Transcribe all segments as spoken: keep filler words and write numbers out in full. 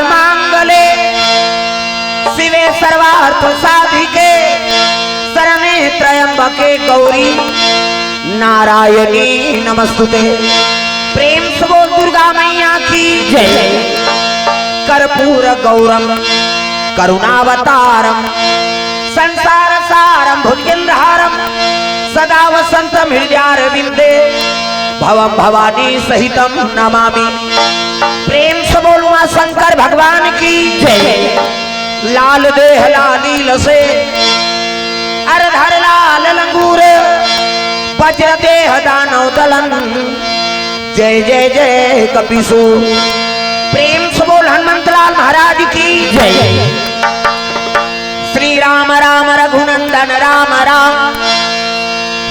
मांगले शिवे सर्वार्थ साधिके शरणे त्र्यंबके गौरी नारायणी नमस्तुते। प्रेम से बोल दुर्गा मैया की जय। कर्पूर गौरम करुणावतारम संसार सारम भुजगेंद्रहारम सदा वसंतम हृदयारविंदे भवम भवानी सहितम नमामि। प्रेम से बोल उमा शंकर भगवान की जय। लाल देह लालील से अरधर लाल लंगूर वज्र देह दानव दलन जय जय जय कपिसु। प्रेम से बोल हनुमंतलाल महाराज की जय। श्री राम राम रघुनंदन राम राम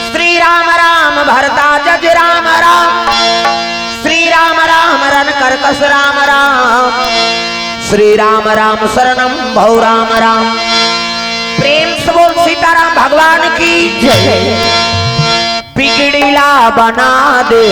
श्री राम राम भरता जज राम राम श्री राम राम रन करकस राम राम श्री राम राम शरणम भौ राम राम। प्रेम से बोल सीताराम भगवान की जय। बिगड़ीला बना दे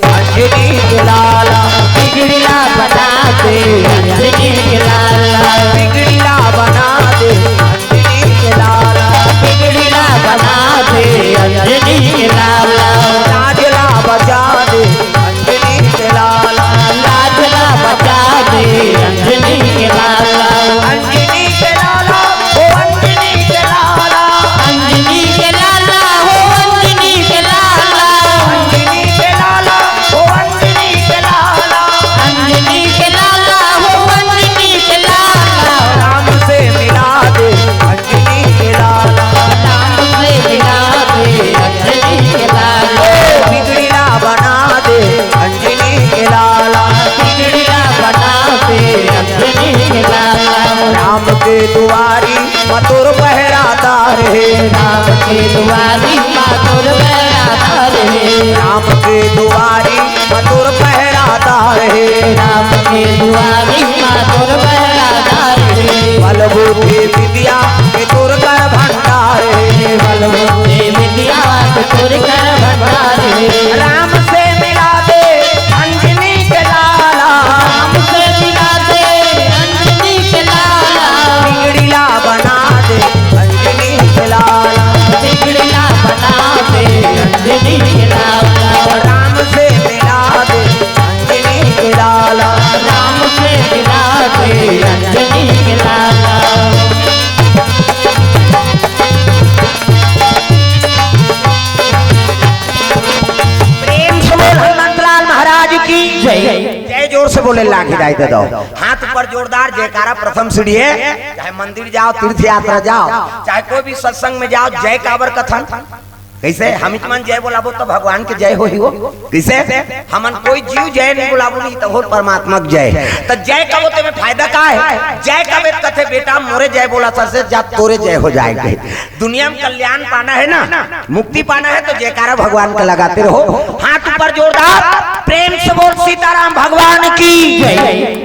अंजनी के लाला। बिगड़ीला बना दे अंजनी के लाला। बिगड़ीला बना दे अंजनी के लाला। बिगड़ीला बना दे अंजनी के लाला। लाजला बचा दे अंजनी के लाला। लाजला बचा दे अंजनी के लाला। अंजनी के लाला हो अंजनी के लाला। अंजनी के लाला हो अंजनी के लाला। अंजनी के लाला हो अंजनी के लाला। अंजनी के लाला हो अंजनी के लाला। राम से मिला दे अंजनी के लाला। राम से मिला दे अंजनी के लाला। ओ बिगड़ीला बना दे अंजनी के लाला। बिगड़ीला बना दे अंजनी के लाला। राम के दुआरी म तोर पहरादार हे। राम के दुआरी म तोर पहरादार हे। राम के दुआरी म तोर पहरादार हे। राम के दुआरी म तोर पहरादार हे। बल बुद्धि विद्या के तोर कर भंडार हे। बल बुद्धि विद्या के तोर कर भंडार हे। राम से मिला दे अंजनी के लाला। राम से मिला दे अंजनी के लाला। बिगड़ीला बना दे अंजनी के लाला। बिगड़ीला बना दे अंजनी के लाला। राम से मिला दे अंजनी के लाला। राम से मिला दे अंजनी के लाला। प्रेम से बोल हनुमंतलाल महाराज की जय। जय जोर से बोले लागी दाई दे दो। हाथ ऊपर जोरदार जयकारा प्रथम सीढ़ी हे। चाहे मंदिर जाओ, तीर्थ यात्रा जाओ, चाहे कोई भी सत्संग में जाओ, जय काबर कथन। कैसे हम मन जय बोलाबो तो भगवान के जय होही हो। कैसे हमन कोई जीव जय नहीं बोलाबो नहीं तो हो परमात्मा के जय। तो जय कबो ते में फायदा का हे? जय कबे कथे बेटा मोरे जय बोला सर से जा तोरे जय हो जाएगा। दुनिया में कल्याण पाना हे ना, मुक्ति पाना हे तो जयकारा भगवान का लगाते रहो। हाथ ऊपर जोरदार प्रेम से बोल सीताराम भगवान की जय।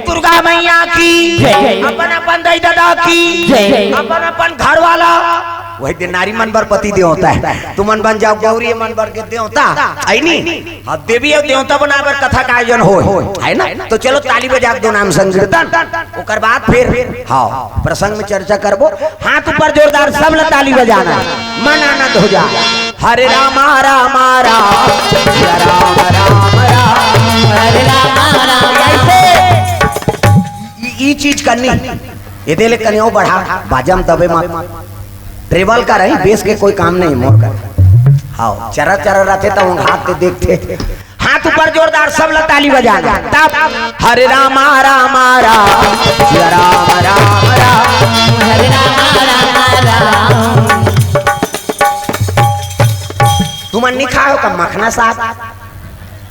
दुर्गा मैया की जय। अपन अपन दाई ददा की जय। अपन अपन घर वाला वही दिन नारी मन बर पति देवता हे। तुमन बन जाओ गौरी मन बर के देवता हे नी। अब देवी अउ देवता बनाए बर कथा का आयोजन होय हे ना। तो चलो ताली बजा के दो नाम संकीर्तन। ओकर बाद फिर हाँ प्रसंग में चर्चा करबो। हाथ ऊपर जोरदार सब ला ताली बजाना मन आनंद हो जा। हरे रामा रामा राम सिया राम राम राम। हरे रामा रामा ऐसे ई चीज करनी। ये दे ले कनियो बढ़ा बाजम दबे मत। ट्रेवल का रही बेस के कोई काम नहीं मोर कर। हाँ चरा चरा रहते तो हम हाथ दे देखते। हाथ ऊपर जोरदार सब ला ताली बजाना। तब हरे रामा रामा राम सिया राम राम राम। हरे रामा रामा राम। तुमन नहीं खाओ का मखना साग?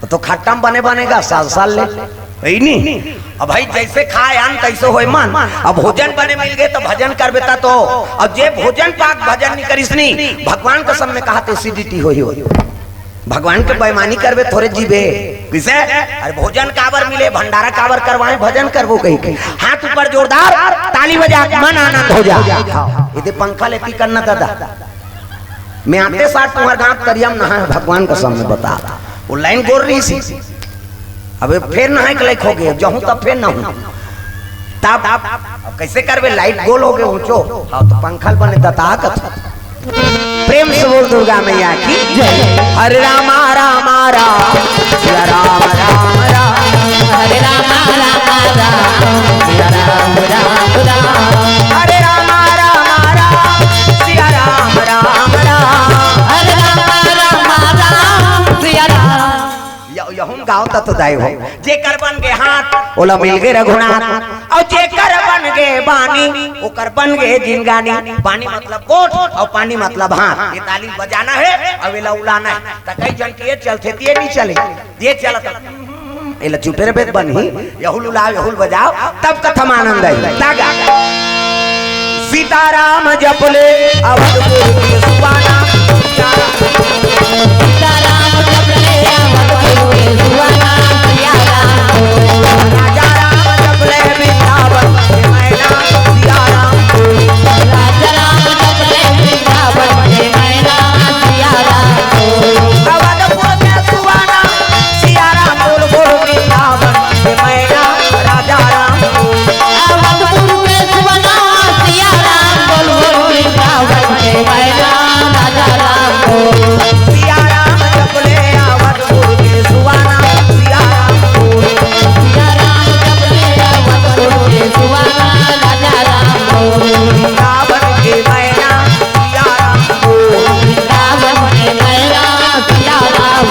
वो तो खट्टम बने बनेगा साल साल ले। हे नी। अब भाई जैसे खाए अन तैसे होय मन। अब भोजन बने मिल गए तो भजन करबे ता तो। अब जे भोजन पाक भजन नहीं करिस नी, भगवान कसम में कहा तो एसिडिटी होही हो। भगवान के बेईमानी करबे थोरे जीबे। किसे? अरे भोजन काबर मिले, भंडारा काबर करवाए, भजन करबो कही कही। हाथ ऊपर जोरदार ताली बजा मन आनंद हो जा। ये दे पंखा लेती करना दादा। मैं आते साथ तुम्हारे गांव तरियम नहा है भगवान कसम में बता। वो लाइन गोर रही सी। अबे फेर नहाए के लायक हो गए जहूं तब फेर नहूं। तब अब कैसे करबे, लाइट गोल हो गए ऊंचो। हाँ, तो पंखल बने दता कथ। प्रेम से बोल दुर्गा मैया की जय। हरे रामा रामा राम, सिया राम राम राम। हरे रामा रामा राम, सिया राम राम राम। हरे रामा रामा राम, सिया राम राम राम। हरे रामा रामा राम, सिया राम। य-, यहुन गाँव त तो दाई हो, जेकर बन गे हाथ, ओला मिल गे रघुनाथ, अउ जेकर बन गे बानी, ओकर बन गे जिनगानी। बानी मतलब गोठ अउ पानी मतलब हाथ। ये ताली बजाना हे अउ एला उलाना हे। त कई झन के ये चलथे, त ये नइ चले, ये चलत। एला चुटेर बेत बनही, यहुल उलाव, यहुल बजाव, तब कथा म आनंद आई। तागा। सीताराम जप ले अवधपुर के सुबाना। सीताराम जप ले अवधपुर के सुबाना, सिया राम। राजा राम जप ले वृंदावन के मैना, सिया राम। राजा राम जप ले वृंदावन के मैना, सिया राम। अवधपुर के सुबाना, सिया राम बोल बोल वृंदावन के मैना राजा राम। अवधपुर के सुबाना, सिया राम बोल बोल वृंदावन के मैना राजा राम। सिया राम जप ले अवधपुर के सुबाना, सिया राम। सिया राम जप ले अवधपुर के सुबाना राजा राम। वृंदावन के मैना सिया राम। वृंदावन के मैना सिया राम।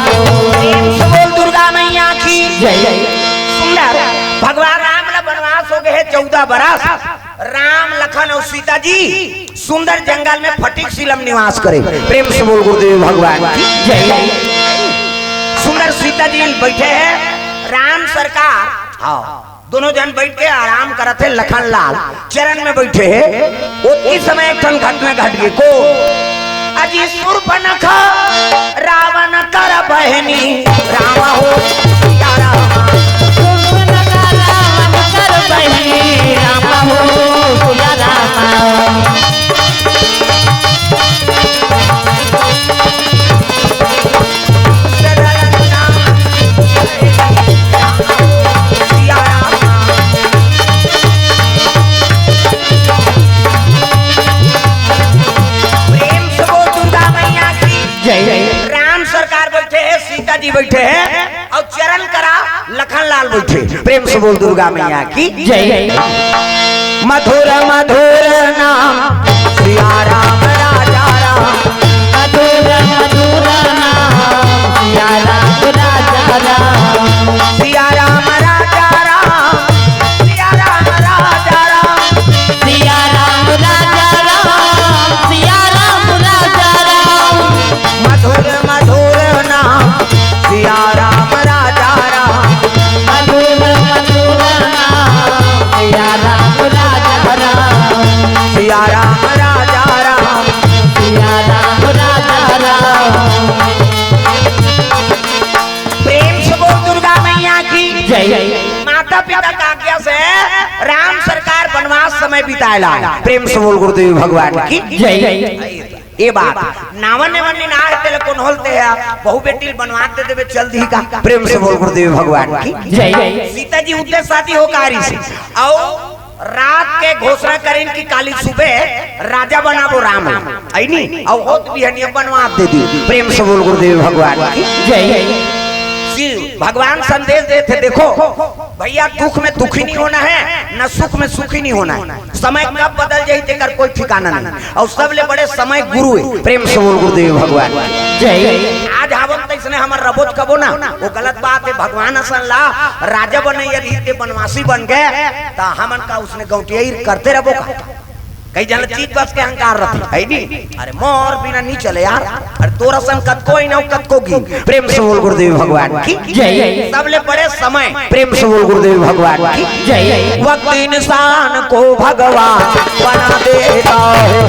प्रेम से बोल दुर्गा मैया की जय। सुंदर भगवान राम ला बनवास हो गए हे चौदह बरस। राम, लखन अउ सीता जी सुंदर जंगल में फटीक सिलम निवास करे। प्रेम से बोल गुरुदेव भगवान की जय। सुंदर सीता जी बैठे हे, राम सरकार, हाँ, दोनों झन बइठ के आराम करत हे। लखन लाल चरन में बइठे हे। ओतकी समय एक ठन घटना घट गे। को अजी सुर्पनखा रावन कर बहिनी राम हो सिया राम। सुर्पनखा रावन कर बहिनी राम हो सिया राम। प्रेम से बोल दुर्गा मैया की जय। राम सरकार बइठे हे, सीता जी बइठे हे अउ चरन करा लखन लाल बइठे। प्रेम से बोल दुर्गा मैया की जय। मधुर मधुर नाम सिया राम राजा राम। मधुर मधुर नाम सिया राम राजा राम। सिया राम राजा राम, सिया राम राजा राम। सिया राम राजा राम, सिया राम राजा राम। मधुर मधुर नाम सिया राम राजा राम। मधुर मधुर नाम सिया राम राजा राम। सिया राम राजा राम। सिया राम राजा राम। प्रेम से बोल दुर्गा मैया की जय। माता पिता का आज्ञा से राम सरकार बनवास समय बिताए ला। प्रेम से बोल गुरुदेव भगवान की जय। ए बात नावन नेवन नइ हे, तेला कोन होलते हे, बहू बेटी ल बनवास दे देबे, चल दिही का। प्रेम से बोल गुरुदेव भगवान की जय। सीता जी उद्देश्य शादी हो कारी से, अउ रात के घोषणा करिन कि काली सुबह राजा बनाबो राम ल, अइनी, अउ होत बिहनिया बनवास दे दी। प्रेम से बोल गुरुदेव भगवान की जय। शिव भगवान संदेश देथे, देखो भैया, दुख में दुखी नहीं होना है, न सुख में सुखी नहीं होना है। समय कब बदल जाही, तेकर कोई ठिकाना नहीं। अउ सबले बड़े समय गुरु हे। प्रेम से बोल गुरुदेव भगवान जय। आज हावन तइसने हमर रबोच कबो ना, वो गलत बात हे। भगवान असन ला राजा बनइया रही, ते बनवासी बन गे, त हमन का उसने गौटियाई करते रबो का? कई झन चीज बस के अहंकार रथे, हे नी? अरे मोर बिना नइ चले यार। अरे तोर असन कतको अइन अउ कतको गिन। प्रेम से बोल गुरुदेव भगवान की जय। सबले बड़े समय। प्रेम से बोल गुरुदेव भगवान की जय। वक्त इंसान को भगवान बना देता है।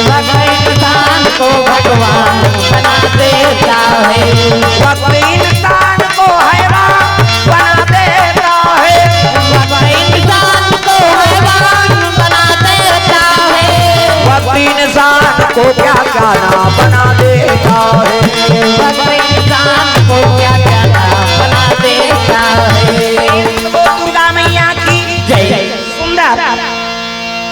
वक्त इंसान को भगवान बना देता है। वक्त इंसान को हैवान बना देता है। वक्त इंसान को हैवान बना देता है। वक्त इंसान को क्या क्या ना बना देता है। वक्त इंसान को क्या क्या ना बना देता है। ओ दुर्गा मैया की जय। सुंदर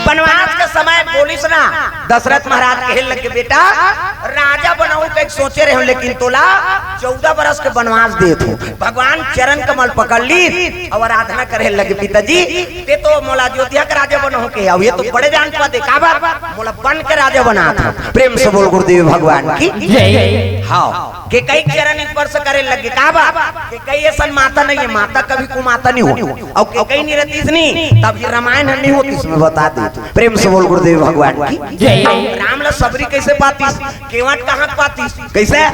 बनवास के समय बोलिस ना, दशरथ महाराज कहे लगे, "बेटा, राजा बनहूं कहिके सोचे रहे हंव, लेकिन तोला चौदह बरस के बनवास देत हंव।" भगवान चरण कमल पकड़ लीस अउ आराधना करे लगे, "पिताजी, तें तो मोला अयोध्या के राजा बनहूं कहे हस, ये तो बड़े जान पद हे, काबर? मोला बन के राजा बनात हस।" प्रेम से बोल गुरुदेव भगवान की। जय। हाँ, केकई के चरण स्पर्श करे लगे, काबर? केकई असन माता नहीं हे, माता कभी कुमाता नहीं होय। अउ केकई नहीं रहतिस नहीं, तब ये रामायण नहीं होतिस, मैं बता देत हंव। प्रेम से बोल गुरुदेव भगवान की। जय। राम ला सबरी कइसे पातिस? केवट कहां पातिस? कइसे?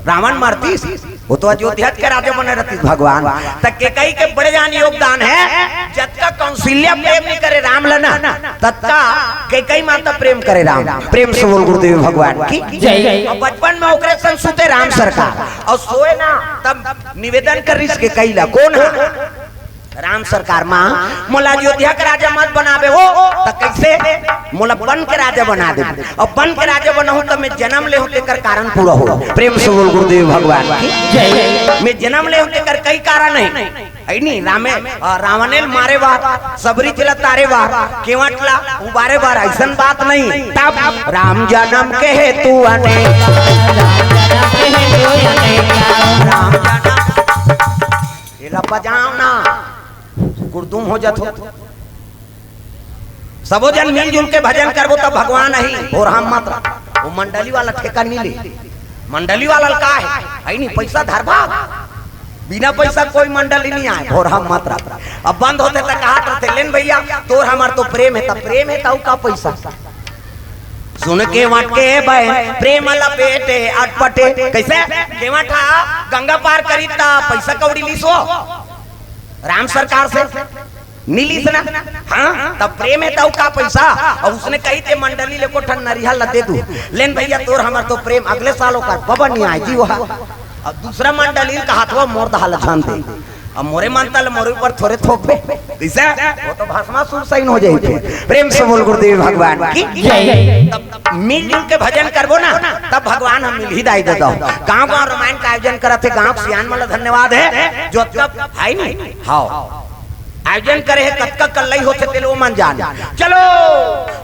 रावण मरतिस, वो तो अयोध्या के राजा बने रहतिस भगवान। त केकई के बड़े जान योगदान हे, जतका कौशल्या प्रेम नहीं करे राम ला ना, ततका केकई माता प्रेम करे राम। प्रेम से बोल गुरुदेव भगवान की। जय। अउ बचपन में ओकरे संग सुते राम सरकार, अउ सोए ना, तब निवेदन करिस केकई ला, कोन हा? राम सरकार, माँ, मोला अयोध्या के राजा मत बनाबे हो, त कइसे? मोला बन के राजा बना दे। अउ बन के राजा बनहूं त मैं जनम ले हंव तेकर कारण पूरा होय। प्रेम से बोल गुरुदेव भगवान की। जय। मैं जनम ले हंव तेकर कई कारण हे। हे नहीं, रामे, अ, रावणे ल मारे बर, सबरी ल तारे बर, केवट ला उबारे बर, अइसन बात नहीं। तब राम जनम के हेतु अनेक। राम जनम एला बजाव ना, गुरदुम हो जात हो। सबो जन मिलजुल के भजन करबो, तब भगवान आही। अउ हम मात्र, वो मंडली वाला ठेका नहीं ले। मंडली वाला ल का हे? हे नहीं, पैसा धरबा, बिना पैसा कोई मंडली नहीं आय। अउ हम मात्र, अब बंद होथे त कहत रहिथे, "लेन भइया, तोर हमर तो प्रेम हे।" त प्रेम हे त अउ का पैसा? सुन केवट के बहन प्रेम लपेटे अटपटे। कइसे? केवट हा गंगा पार करिस त पैसा कौड़ी लीस वो राम सरकार से? नहीं लीस ना। हाँ, त प्रेम हे त अउ का पैसा? अउ उसने कहिस ते मंडली ले एको ठन नरिहा ल दे दूं। लेन भइया, तोर हमर तो प्रेम, अगले साल ओकर बबा नहीं आय जी वो। अउ दूसरा मंडली ल कहत हवय, मोर दहा ल झन दे। अब मोरे मन तल मोरे ऊपर थोरे थोपबे। कइसे? वो तो भस्मासुर सही हो जाही। प्रेम से बोल गुरुदेव भगवान की। जय। तब मिलजुल के भजन करबो ना, तब भगवान ह मिलही दाई ददा। गांव गांव रामायण के आयोजन करत हे, गांव के सियान मन ला धन्यवाद हे, जो तब हे नहीं। हाँ, आयोजन करे हे, कतका कल्लई होथे तेला वो मन जान। चलो,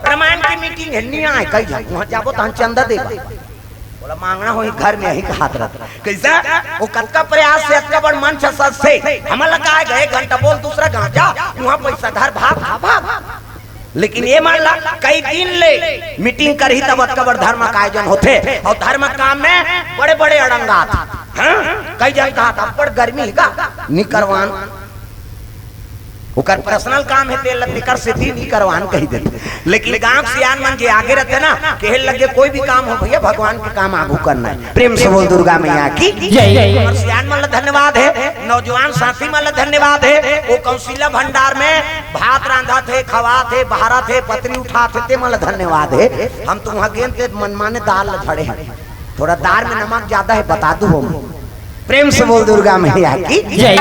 रामायण की मीटिंग हे, नहीं आय कई झन, वहां जाबो तहन चंदा देबा। ओला मांगना होही घर में, यही कहत रहिथे। कइसे? वो कतका प्रयास से अतका बड़ मंच सजथे। हमन ला का हे, एक घंटा बोल, दूसरा गांव जा, वहां पैसा धर, भाग, भाग, भाग। लेकिन ये मन ला कई दिन ले मीटिंग करही, तब अतका बड़ धर्म का आयोजन होथे। अउ धर्म काम में बड़े-बड़े अड़ंगा आथे। हाँ? कई झन कहत, "अब्बड़ गर्मी हे का? नी करवान।" ओकर पर्सनल काम हे, तेला तेकर सेती नी करवान कहि देथे। लेकिन गांव के सियान मन जे आगे रहिथे ना, कहे लगे, "कोई भी काम हो भइया, भगवान के काम आगू करना हे।" प्रेम से बोल दुर्गा मैया की। जय। हमर सियान मन ला धन्यवाद हे, नौजवान साथी मन ला धन्यवाद हे, वो कौशल्या भंडार में भात रांधत हे, खवात हे, बहारत हे, पतरी उठात हे, ते मन ला धन्यवाद हे। हम तो वहां गेन ते मनमाने दार ला झड़े हन, थोरा दार में नमक जादा हे, बता दूं हो। प्रेम से बोल दुर्गा मैया की। जय।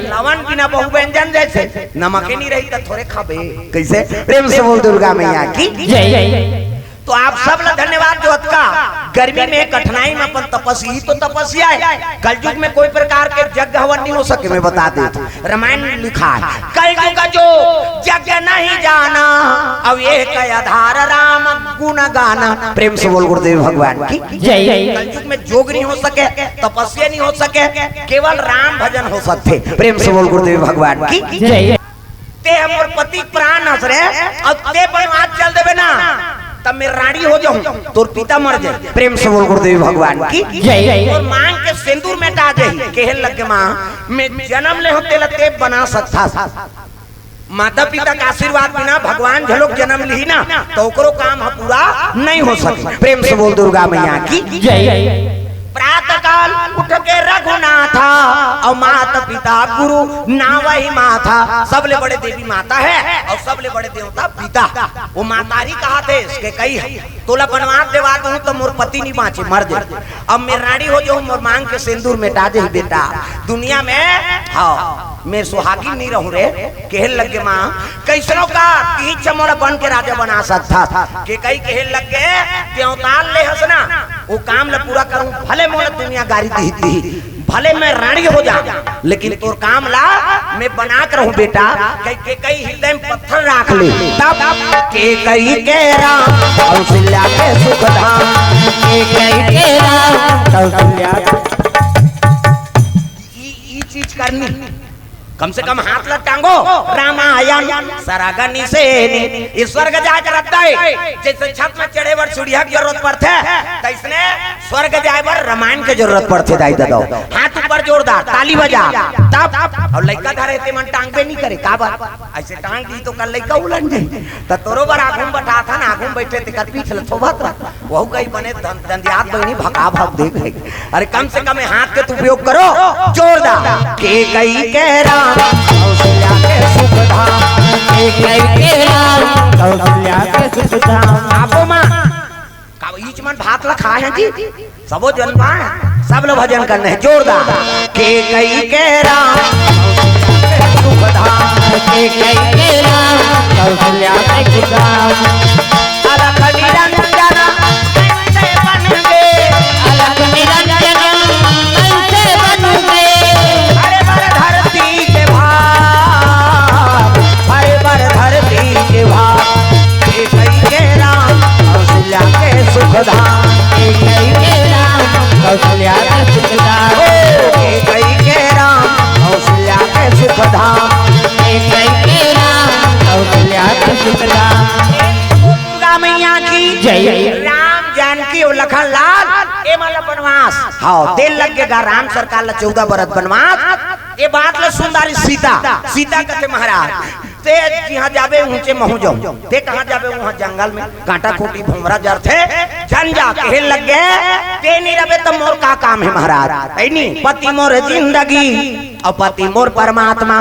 लवन बिना बहु व्यंजन जइसे, नमके नहीं रही त थोरे खाबे। कइसे? प्रेम से बोल दुर्गा मैया की। जय। तो आप सब ला धन्यवाद, जो अतका गर्मी में, कठिनाई में अपन तपस्या, तो तपस्या हे। कलयुग में कोई प्रकार के यज्ञ हवन नहीं हो सके, मैं बता देत हूं। रामायण में लिखा हे, "कलयुग जो यज्ञ नहीं जाना, अब ये कय आधार राम गुण गाना।" प्रेम से बोल गुरुदेव भगवान की। जय। कलयुग में जोग नहीं हो सके, तपस्या नहीं हो सके, केवल राम भजन हो सकथे। प्रेम से बोल गुरुदेव भगवान की। जय। ते हमर पति प्राण हस रे, अउ ते बनवास चल देबे ना, तब मैं रांड़ी हो जाहूं, तोर पिता मर जाय। प्रेम से बोल गुरुदेव भगवान की। जय। तोर मांग के सिंदूर मेटा जाही, कहे लगे, "मां, मैं जनम ले हंव तेला ते बना सकथस।" माता पिता के आशीर्वाद बिना भगवान घलोक जनम लिही ना, त ओकरो काम ह पूरा नहीं हो सके। प्रेम से बोल दुर्गा मैया की। जय। प्रातः काल उठ के रघुनाथा, अउ माता पिता गुरु नावहि माथा। सबले बड़े देवी माता हे अउ सबले बड़े देवता पिता। वो मातारी कहत हे, इसके कही हे, "तोला बनवास देवा दूं त मोर पति नहीं बांचे, मर जाय। अब मैं रांड़ी हो जाहूं, मोर मांग के सिंदूर मेटा जाही बेटा। दुनिया में, हाँ, मैं सुहागिन नहीं रहूं रे।" कहे लगे, "मां, कइसनो का इच्छा मोला बन के राजा बना सकथस।" केकई कहे लगे, "ते अवतार ले हस ना, वो काम ला पूरा करहूं, भले मोला दुनिया गारी दिही, दिही, भले मैं रानी हो जा, लेकिन तोर काम ला मैं बना के रहूं बेटा। कई, केकई हृदय में पत्थर राख ले, तब केकई के राम कौशल्या के सुख धाम। केकई के राम कौशल्या के। ई, ई चीज करनी, कम से कम हाथ ला टांगो। रामायण सरग निसेनी, ई स्वर्ग जाए के रद्दा है। जैसे छत में चढ़े बर सीढ़िया के जरूरत पड़थे, तैसने स्वर्ग जाए बर रामायण के जरूरत पड़थे। दाई ददा, हाथ ऊपर जोरदार, ताली बजा। तब, अउ लइका धरे ते मन टांगबे नहीं करे, काबर? ऐसे टांग दी तो कल लइका उलझ जाई। त तोरो बर आगू में बठाथन, आगू में बैठे तेकर पीठ ल थोबत रह। वहू कही बने दं-, दंदियात बहिनी भका भक दे गई। अरे कम से कम ये हाथ के तो उपयोग करो, जोरदार। केकई के राम कौशल्या के सुख धाम। केकई के राम कौशल्या के सुख धाम। आपो माँ, का ईच मन भात ला खाए हैं जी? सबो जन बा, सब लोग भजन करने हैं, जोरदार। केकई के राम सुख धाम, केकई के राम कौशल्या के सुख धाम। अलख निरंजन कैसे बन गे, अलख निरंजन कैसे बन गे। अरे बर धरती के भार, अरे बर धरती के भार। केकई के राम कौशल्या के सुख धाम। केकई के राम कौशल्या के सुख धाम। ओ, केकई के राम कौशल्या के सुख धाम। केकई के राम कौशल्या के सुख धाम। दुर्गा मैया की जय। राम जानकी अउ लखन लाल, ए मन ला बनवास। हाँ, तेल लग गे गा राम सरकार ला चौदह बरस बनवास। ए बात ला सुन डारिस सीता, सीता कथे महाराज, ते जिहाँ जाबे उहें महूँ जाहूँ। ते कहाँ जाबे? उहाँ जंगल में कांटा खूंटी भोंवरा जरथे, झन जा। कहे लग गे, ते नहीं रबे त मोर का काम हे महाराज? है नी? पति मोर जिंदगी अउ पति मोर परमात्मा,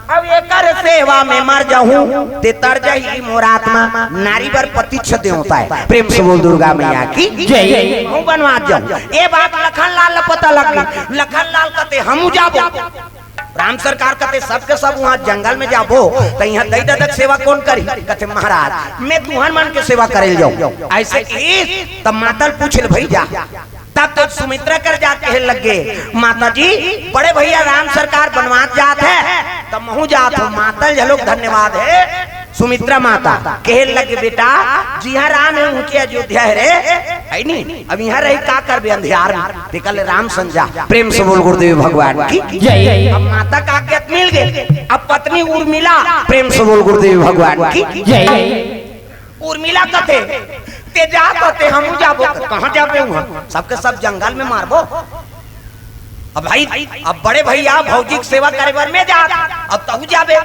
अब एकर सेवा में मर जाहूँ ते तर जाही मोर आत्मा। नारी बर पति छ देवता हे। प्रेम से बोल दुर्गा मैया की जय। हूँ बनवास जाहूँ। ए बात लखन लाल ला पता लग गे। लखन लाल कथे हमू जाबो। राम सरकार कथे सबके सब उहाँ जंगल में जाबो, त इहाँ दई ददा के सेवा कोन करही? कथे महाराज, मैं तुहर मन के सेवा करे ल जाहूँ। ऐसे कहिस, तब माता ल पूछ ले भई जा। तब तो सुमित्रा कर जा कहे लग गे, माता जी, बड़े भैया राम सरकार बनवास जात हे, त महूँ जात हूँ। माता ल घलोक धन्यवाद हे। सुमित्रा माता कहे लग गे, बेटा, जिहाँ राम हे उहें अयोध्या हे रे, है नी? अब इहाँ रही का करबे अंधियार में? तेकर ले राम संजा। प्रेम से बोल गुरुदेव भगवान की जय। अब माता का आज्ञा मिल गे, अब पत्नी उर्मिला, प्रेम से बोल गुरुदेव भगवान की जय। उर्मिला कथे, ते जात हस ते हमू जाबो। कहाँ जाबे उहाँ? सबके सब जंगल में मारबो। अब भाई, अब बड़े भैया भौजी के सेवा करे बर मैं जात, अब तहू जाबे,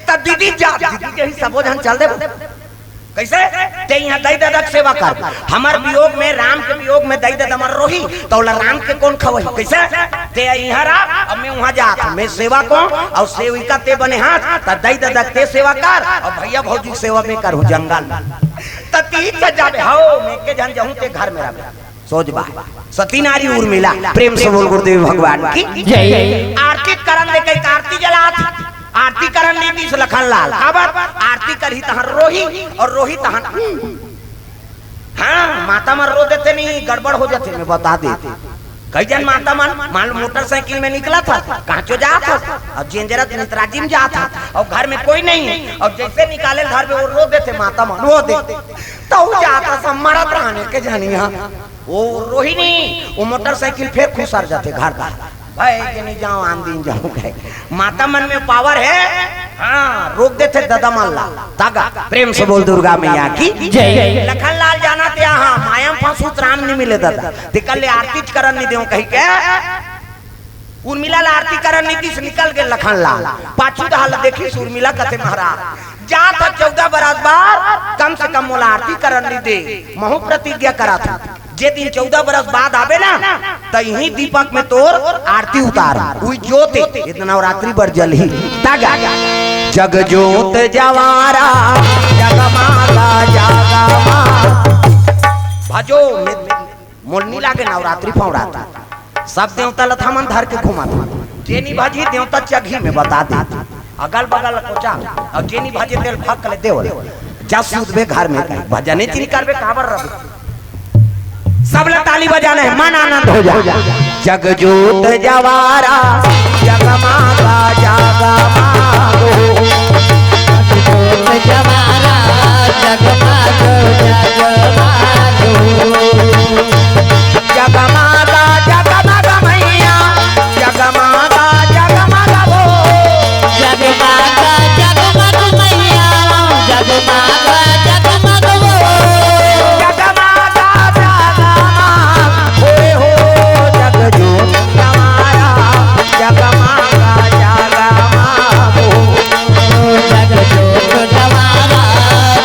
त दीदी जात, दीदी के ही सबो झन चल देबो। कैसे? ते इहाँ दई ददा के सेवा कर, हमर वियोग में, राम के वियोग में दई ददा मर रोही, त ओला राम के कोन खवही? कैसे? ते इहाँ रह, अब मैं उहाँ जात हूँ, मैं सेवक हूँ अउ सेविका ते बने हस, त दई ददा के ते सेवा कर अउ भैया भौजी के सेवा मैं करहूँ जंगल में। त तीर से जाबे, हव, मैं के झन जाहूँ, ते घर में रह। सोच बा, सती नारी उर्मिला, प्रेम से बोल गुरुदेव भगवान की जय। आरती करन दे कहिके आरती जलात, आरती करन नइ दिस लखन लाल। काबर? आरती करही तहन रोही अउ रोही तहन, हाँ, माता मन रो देथे नहीं, गड़बड़ हो जाथे, मैं बता देत हूँ। कई झन माता मन, मान लो मोटरसाइकिल में निकलत हस, कहाँ चो जात हस, अउ जेंजरत नेताजी में जात हस, अउ घर में कोई नहीं हे, अउ जैसे निकाले ल धरबे, वो रो देथे माता मन, वो दे। त उ जात हस, मरत रहने के झनिया। वो रोही नहीं, वो मोटरसाइकिल फेर खुसर जाथे घर दार। भाई के नहीं जाओ, आन दिन जाओ कहे। माता मन में पावर हे, हाँ, रोक देथे ददा मन ला। तागा, प्रेम से बोल दुर्गा मैया की जय। लखन लाल जाना ते, हाँ, माया में फंसूत राम नहीं मिले ददा। तेकर ले आरती करन नहीं देवं कहिके उर्मिला ला आरती करन नहीं दिस, निकल गे लखन लाल। पाछू डहर ला देखिस उर्मिला, कथे महाराज, जात हस चौदह बरस बाद, कम से कम मोला आरती करन नहीं दे, महूँ प्रतिज्ञा करत हूँ। जे दिन चौदह बरस बाद आबे ना, त इही दीपक में तोर आरती उतार, उही जोत हे, ए नवरात्रि बर जलही। तागा, जग जोत जवारा, जगमाता जगमा। भजो, मोर नी लागे नवरात्रि फौरात। सब देवता ल हमन धर के घूमत हन। जे नी भजही देवता चघी में बता दे। अगल बगल कोचा, अउ जे नी भजे तेल फक ले देवल। जा सूतबे घर में, भजने च नी करबे, काबर रबे। सब ला ताली बजाना हे, मन आनंद हो जा। जग जोत जवारा जगमागा जगमागो। जग जोत जवारा जगमागो जगमागो। जगमागा जगमग मैया जगमागा जगमग हो। जगमागा जगमग मैया जगमागा जगमग हो। जगमागा जगमग होए हो। जग जोत जवारा जगमागा जगमग हो। जग जोत जवारा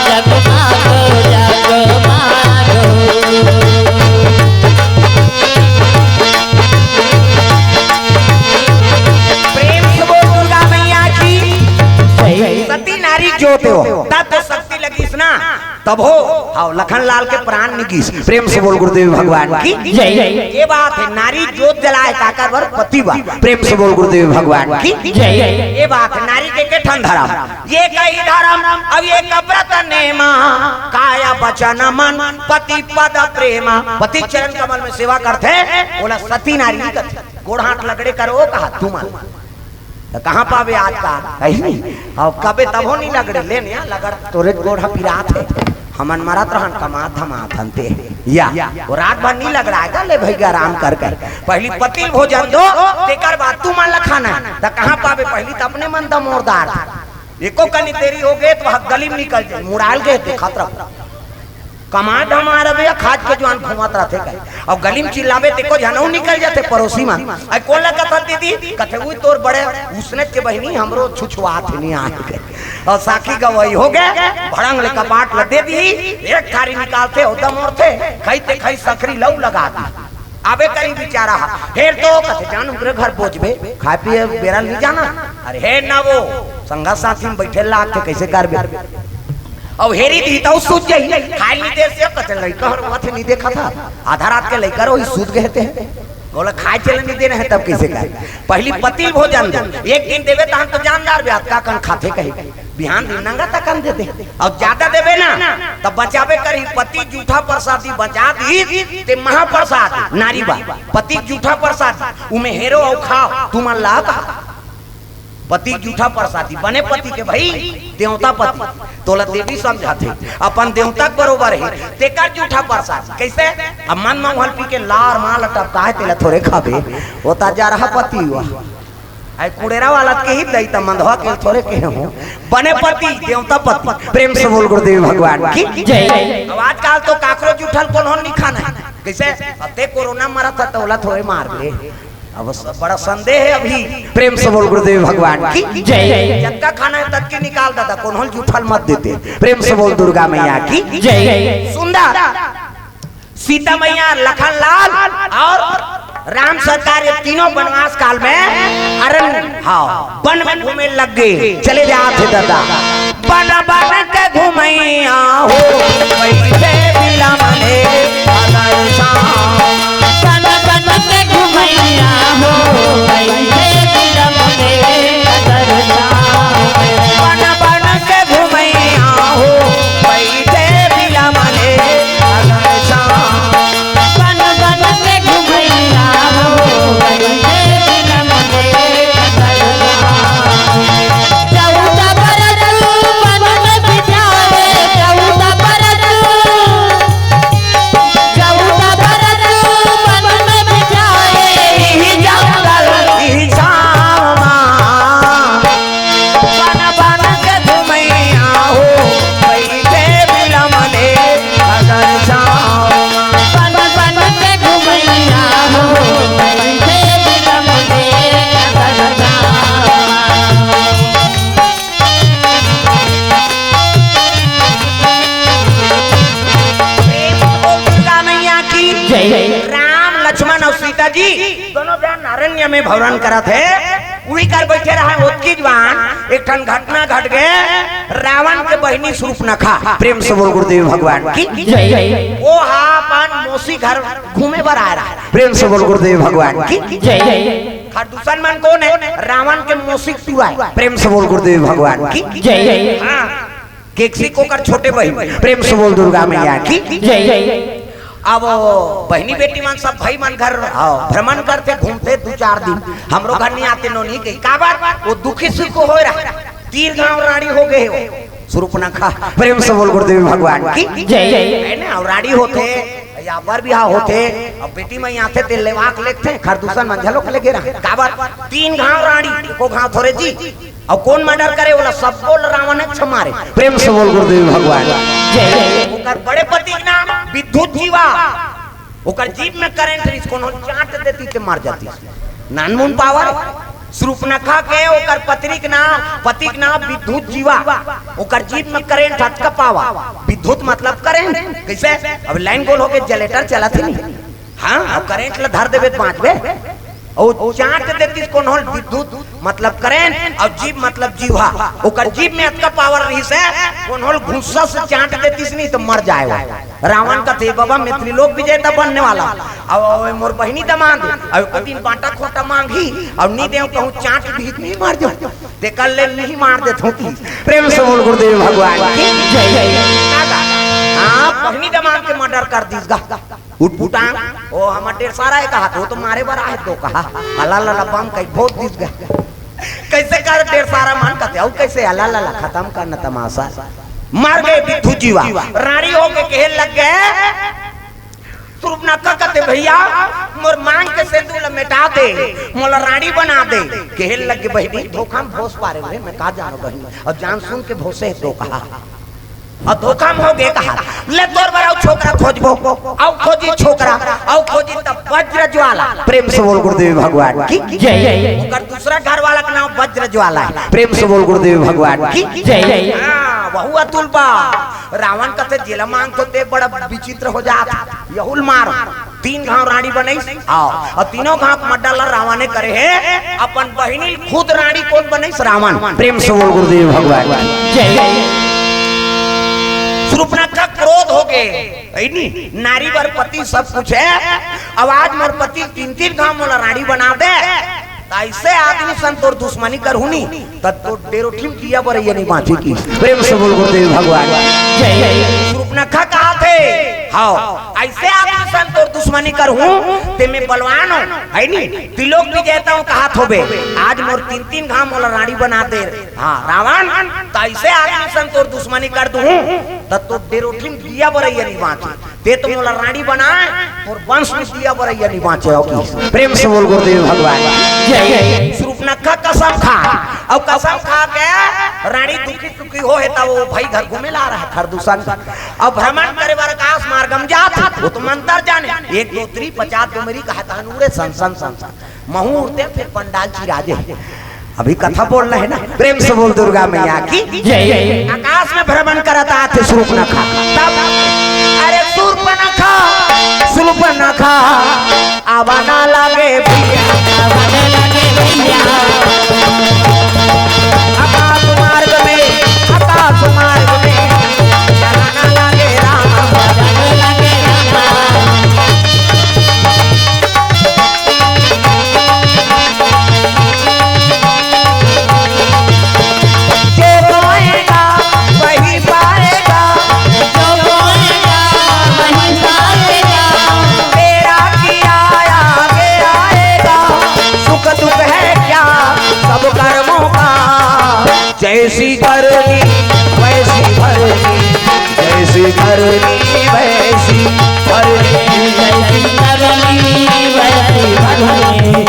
जगमागो जगमागो। प्रेम से बोल दुर्गा मैया की। सती नारी जोत हो, तब तो शक्ति लगिस ना, तब हो। हाँ, लखन लाल के प्राण निगिस। प्रेम से बोल गुरुदेव भगवान की। जय। ये बात है, नारी जोत जलाए काकर बर? पति बर। प्रेम से बोल गुरुदेव भगवान की। जय। ये बात है, नारी के के ठन धरम, ये कही धरम, अब ये कब्रत नेमा, काया बचन मन पति पद प्रेमा। पति चरण कमल में सेवा करथे, बोला सती नारी नहीं करथे। गोड़ हाथ लगड़े करो कहा तुमन। त कहाँ पाबे आज का? कहीं नहीं। अउ कबे तभो नहीं लगड़े, ले नया लगड़, तोरे गोड़ ह पिरात हे। हमन मरत रहन, कमात धमात हन ते। या, वो रात भर नहीं लगड़ाए का, ले भैया आराम कर कर। पहली पति ल भोजन दो, तेकर बाद तुमन ल खाना हे। त कहाँ पाबे, पहली त अपने मन दमोरदार। एको कनी देरी हो गे त वह गली में निकल जाए, मुड़ाल गे देखत रहो। कमा धमा रबे या खाज के जुआन घूमत रथे कहे। अउ गली में चिल्लाबे तेको झनऊ निकल जाथे पड़ोसी मन। अइ कोन ला कथन दीदी? कथे उई तोर बड़े उसने के बहिनी हमरो छुछुआत हे नहीं आए कहे। अउ साखी गवई हो गे, भड़ंग ले कपाट ल दे दी, एक थारी निकालथे, ओदम ओढ़थे, खई ते खई सकरी लऊ लगा दी। आबे करी बिचारा हा। हेर तो कथे जान उनकरे घर बोझबे, खाए पिए बेरा नहीं जाना। अरे हेर ना वो, संगा साथी में बैठे लागथे, कैसे करबे? अब हेरी दी तो सूझ जाई, खाए नहीं दे से कथे लइका हर माथे नहीं देखा था। आधा रात के लइका रहो, सूत गए थे। बोला खाए चले नहीं देना है तब कैसे कर? पहली पति ल भोजन दो, एक दिन देवे तहन तो जानदार बे, अतका कन खाथे कहे। बिहान दिन नंगा तकन दे दे। अउ ज्यादा देबे ना, तब बचाबे करही। पति जूठा प्रसादी बचा दी, ते महाप्रसाद नारी बा। पति जूठा प्रसादी, उमे हेरो अउ खाओ, तुमन ला कहा। पति जूठा प्रसादी, बने पति के भाई, देवता पति, तोला देवी समझाथे, अपन देवता के बरोबर हे, तेकर जूठा प्रसादी। कैसे? अब मन में उहल पी के लार माल टपकाए, तेला थोरे खाबे, वो ता जा रहा पति हुआ। आई कुड़ेरा वाला के ही दई त मंदवा के थोरे के हो। बने पति, देवता पति। प्रेम से बोल गुरुदेव भगवान की जय। अब आजकल तो काकरो जूठल कोनो नहीं खाना है। कैसे? अब ते कोरोना मरा था तो ओला थोरे मार दे। अब स-, बड़ा संदेह है अभी। प्रेम से बोल गुरुदेव भगवान की जय। जतका खाना है ततके निकाल दादा, कोनो जूठल मत देते। प्रेम से बोल दुर्गा मैया की जय। सुंदर। सीता मैया, लखन लाल और राम सरकार, ये तीनों वनवास काल में अरण्य, हाँ, वन में घूमे लग गए, चले जात हे दादा। बन बन के घुमैया हो, कैसे बिलमले अगर शाम। बन बन के घुमैया हो, कैसे बिलमले अगर शाम। बन बन के घुमैया हो, कैसे बिलमले प्रेम से बोल दुर्गा मैया की जय। राम, लक्ष्मण और सीता जी दोनों जन अरण्य में भवन करत हे। उही कर बैठे रहा, ओतकी जुआन एक ठन घटना घट गए। रावण के बहिनी सूर्पनखा, प्रेम से बोल गुरुदेव भगवान की जय। वो हा अपन मौसी घर घूमे बर आए रहा, प्रेम से बोल गुरुदेव भगवान की जय। खरदूषण मन कोन हे? रावण के मौसी टूरा हे, प्रेम से बोल गुरुदेव भगवान की जय। हाँ, केकसी कोकर छोटे बहिन, प्रेम से बोल दुर्गा मैया की जय। अब वो बहिनी बेटी मन सब भाई मन घर, हाँ, भ्रमण करथे, घूमथे दू चार दिन। हमरो घर नहीं आते नोनी के, काबर? वो दुखी सुख होय रहा, तीर घांव राड़ी हो गए हो। सुरुपनखा, प्रेम से बोल गुरुदेव भगवान की जय। है ना? और राड़ी होथे या बर बिहाव होथे, अब बेटी मन आथे ते लेवा के लेगथे, खरदूसन मन झलो के लेगे रहा। काबर? तीन घांव राड़ी, एको घांव थोरे जी। अउ कोन मर्डर करे? ओला सब बोल रावण ह मारे। प्रेम से बोल गुरुदेव भगवान। जय। ओकर बड़े पति के नाम विद्युत जीवा। ओकर जीभ में करंट रहिस, कोनो चांट देतिस ते मर जातिस। नानमुन पावर। सुरुपनखा के ओकर पत्नी के नाम, पति के नाम विद्युत जीवा। ओकर जीभ में करंट, अतका पावर। विद्युत मतलब करंट। कइसे? अब लाइन गोल होके जनरेटर चलत हे नहीं। हाँ, अब करंट ला धर देबे त बांचबे। अउ चांट देतिस कोनो ल विद्युत मतलब करंट, अउ जीभ मतलब जीवा। ओकर जीभ में अतका पावर रहिस हे, कोनो ल घुस्सा से चांट देतिस नहीं त मर जाए वो। रावण कथे, "बाबा, मैं त्रिलोक विजेता बनने वाला हूँ। अब, अब मोर बहिनी दमांद हे, अब एको दिन बांटा खोटा मांगही, अउ नहीं देव कहूँ चांट दीही त नहीं मर जाहूँ। तेकर ले नहीं मार देथों।" प्रेम से बोल गुरुदेव भगवान की जय। हाँ, बहिनी दमांद के मर्डर कर दिस गा। उठ फुटांग, ओ हमर डेढ़ सारा हे कहा, वो तो मारे बर आहे दो कहा। अला ला ला बम कहीं बहुत दिस गए। कइसे कर डेढ़ सारा मन कथे, अउ कइसे? अला ला ला, खतम करना तमाशा। मर गए विद्युत जीवा। राड़ी होके कहे लग गए सुरुपनखा कथे, "भैया, मोर मांग के सेंदूर ला मिटा दे, मोला राड़ी बना दे।" कहे लग गए, "बहिनी, धोखा में भोस पारे रे, मैं का जानो बहिनी, अउ जान सुन के भोसे हे दो कहा।" अउ धोखा में हो गए कहा, "ले तोर बर अउ छोकरा खोजबो।" अउ खोजी छोकरा, अउ खोजी तब वज्र ज्वाला। प्रेम से बोल गुरुदेव भगवान की जय। ओकर दूसरा घर वाला के नाम वज्र ज्वाला हे। प्रेम से बोल गुरुदेव भगवान की जय। हाँ, वहू अतुल बा। रावण कथे, "जेला मांग तो ते बड़ा विचित्र हो जात, यहू ल मार।" तीन घांव राड़ी बनइस, हाँ, अउ तीनों घांव के मर्डर ला रावण ने करे हे। अपन बहिनी खुद राड़ी कोन बनइस? रावण। प्रेम से बोल गुरुदेव भगवान की जय। सुरुपनखा क्रोध हो गए, है नी? नारी बर पति सब कुछ हे। अब आज मोर पति तीन तीन घांव मोला राड़ी बना दे, त अइसे आदमी सन तोर दुश्मनी करहूं नी, त तोर डेरोठी म दिया बरइया नहीं बांचे की। प्रेम से बोल गुरुदेव भगवान जय। सुरुपनखा कहाथे, हाँ, अइसे आदमी सन तोर दुश्मनी करहूं, ते मैं बलवान हूं, है नी? त्रिलोक विजेता हूं कहात होबे, आज मोर तीन तीन घांव मोला राड़ी बना दे, हाँ, रावण, त अइसे आदमी सन तोर दुश्मनी कर दूं, त तोर डेरोठी म दिया बरइया नहीं बांचे। ते तो मोला राड़ी बनाए, मोर वंश में दिया बरइया नहीं बांचे हो की। प्रेम से बोल गुरुदेव भगवान जय। सुरुपनखा कसम खा, अउ कसम खा के राड़ी दुखी सुखी हो हे, त वो भाई घर घूमे ला रहा खरदूसन, अउ भ्रमण करे बर आकाश मार्ग में जात, वो तो मंतर जाने, एक दो त्री पचास दो मेरी कहा तानू रे सन सन सन सन। महूं उड़ते फिर पंडाल चिराजे। अभी कथा बोलना हे ना, प्रेम से बोल दुर्गा मैया की जय। आकाश में भ्रमण करत आथे सुरुपनखा। तब, अरे सुरुपनखा, सुरुपनखा, आवा ना लागे भैया, आवा ना लागे भैया। आकाश मार्ग में, आकाश मार्ग में, चला ना लागे राम, चला ना लागे राम। जो बोएगा, वही पाएगा। जो बोएगा, वही पाएगा। तेरा किया आगे आएगा। सुख दुख है क्या सब कर्मों का। जैसी करनी वैसी भरनी, जैसी करनी वैसी भरनी। जैसी करनी वैसी भरनी।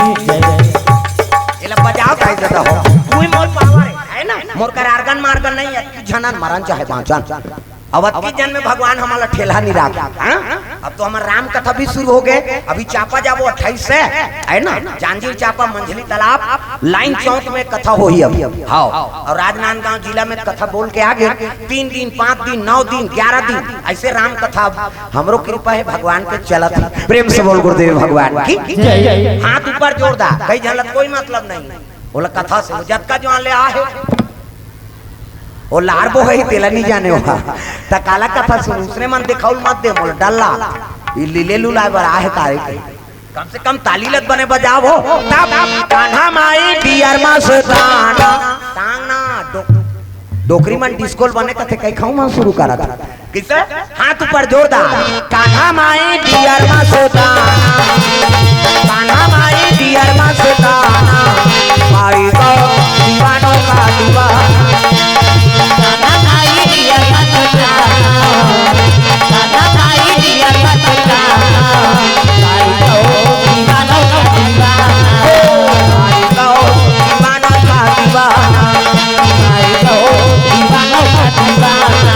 एला बजाओ भाई दादा हो। तू ही मोर पावर है, है ना? मोर कर आर्गन मार्गन नहीं है, तू झनन मरन चाहे बांचन। अब अतकी जन में भगवान हमला ठेलहा नहीं राख, हाँ? अब तो हमर राम कथा भी शुरू हो गए। अभी चापा जाबो अट्ठाईस से, है ना? जांजगीर चापा, मंझली तालाब, लाइन चौक में कथा होही अभी। हाँ, अउ राजनांदगांव जिला में कथा बोल के आ गए। तीन दिन, पांच दिन, नौ दिन, ग्यारह दिन, अइसे राम कथा। हमरो कृपा हे, भगवान के चलत हे। प्रेम से बोल गुरुदेव भगवान की जय। हाथ ऊपर जोर दा, कई झलत कोई मतलब नहीं। ओला कथा से जतका जुआन ले आहे, ओ लार बो हे, तेला नहीं जाने हो। त काला कथा सुन, उसने मन देखाउल मत दे, मोला डल्ला। ई लीले लुलाए बर आहे तारे के। कम से कम ताली लत बने बजाओ हो। तब कान्हा माई डियर मस्ताना। टांग ना, डो-, डोकरी मन डिस्को ल बने कथे, कई खाऊ मन शुरू करत हे। कइसे? हाथ ऊपर जोरदार। कान्हा माई डियर मस्ताना, कान्हा माई डियर मस्ताना, भाई को दीवानों का दीवाना। कान्हा माई डियर मस्ताना, कान्हा माई डियर मस्ताना, भाई को दीवानों का दीवाना। भाई को दीवानों का दीवाना। भाई को दीवानों का दीवाना।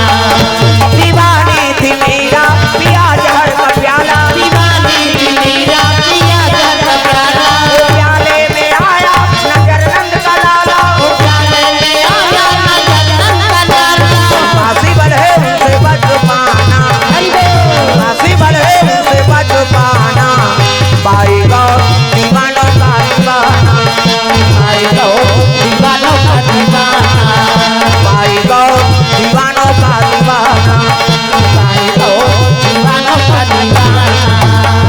दीवानी थी मेरा पिया जहर का प्याला। दीवानी थी मेरा पिया जहर का प्याला। वो प्याले में आया नजर नंद का लाला। वो प्याले में आया नजर नंद का लाला। फांसी बढ़े उनसे बच पाना। हरि बोल। फांसी बढ़े उनसे बच पाना। भाई को दीवानों का दीवाना। भाई को दीवानों का दीवाना। भाई को दीवानों का दीवाना। भाई को दीवानों का दीवाना।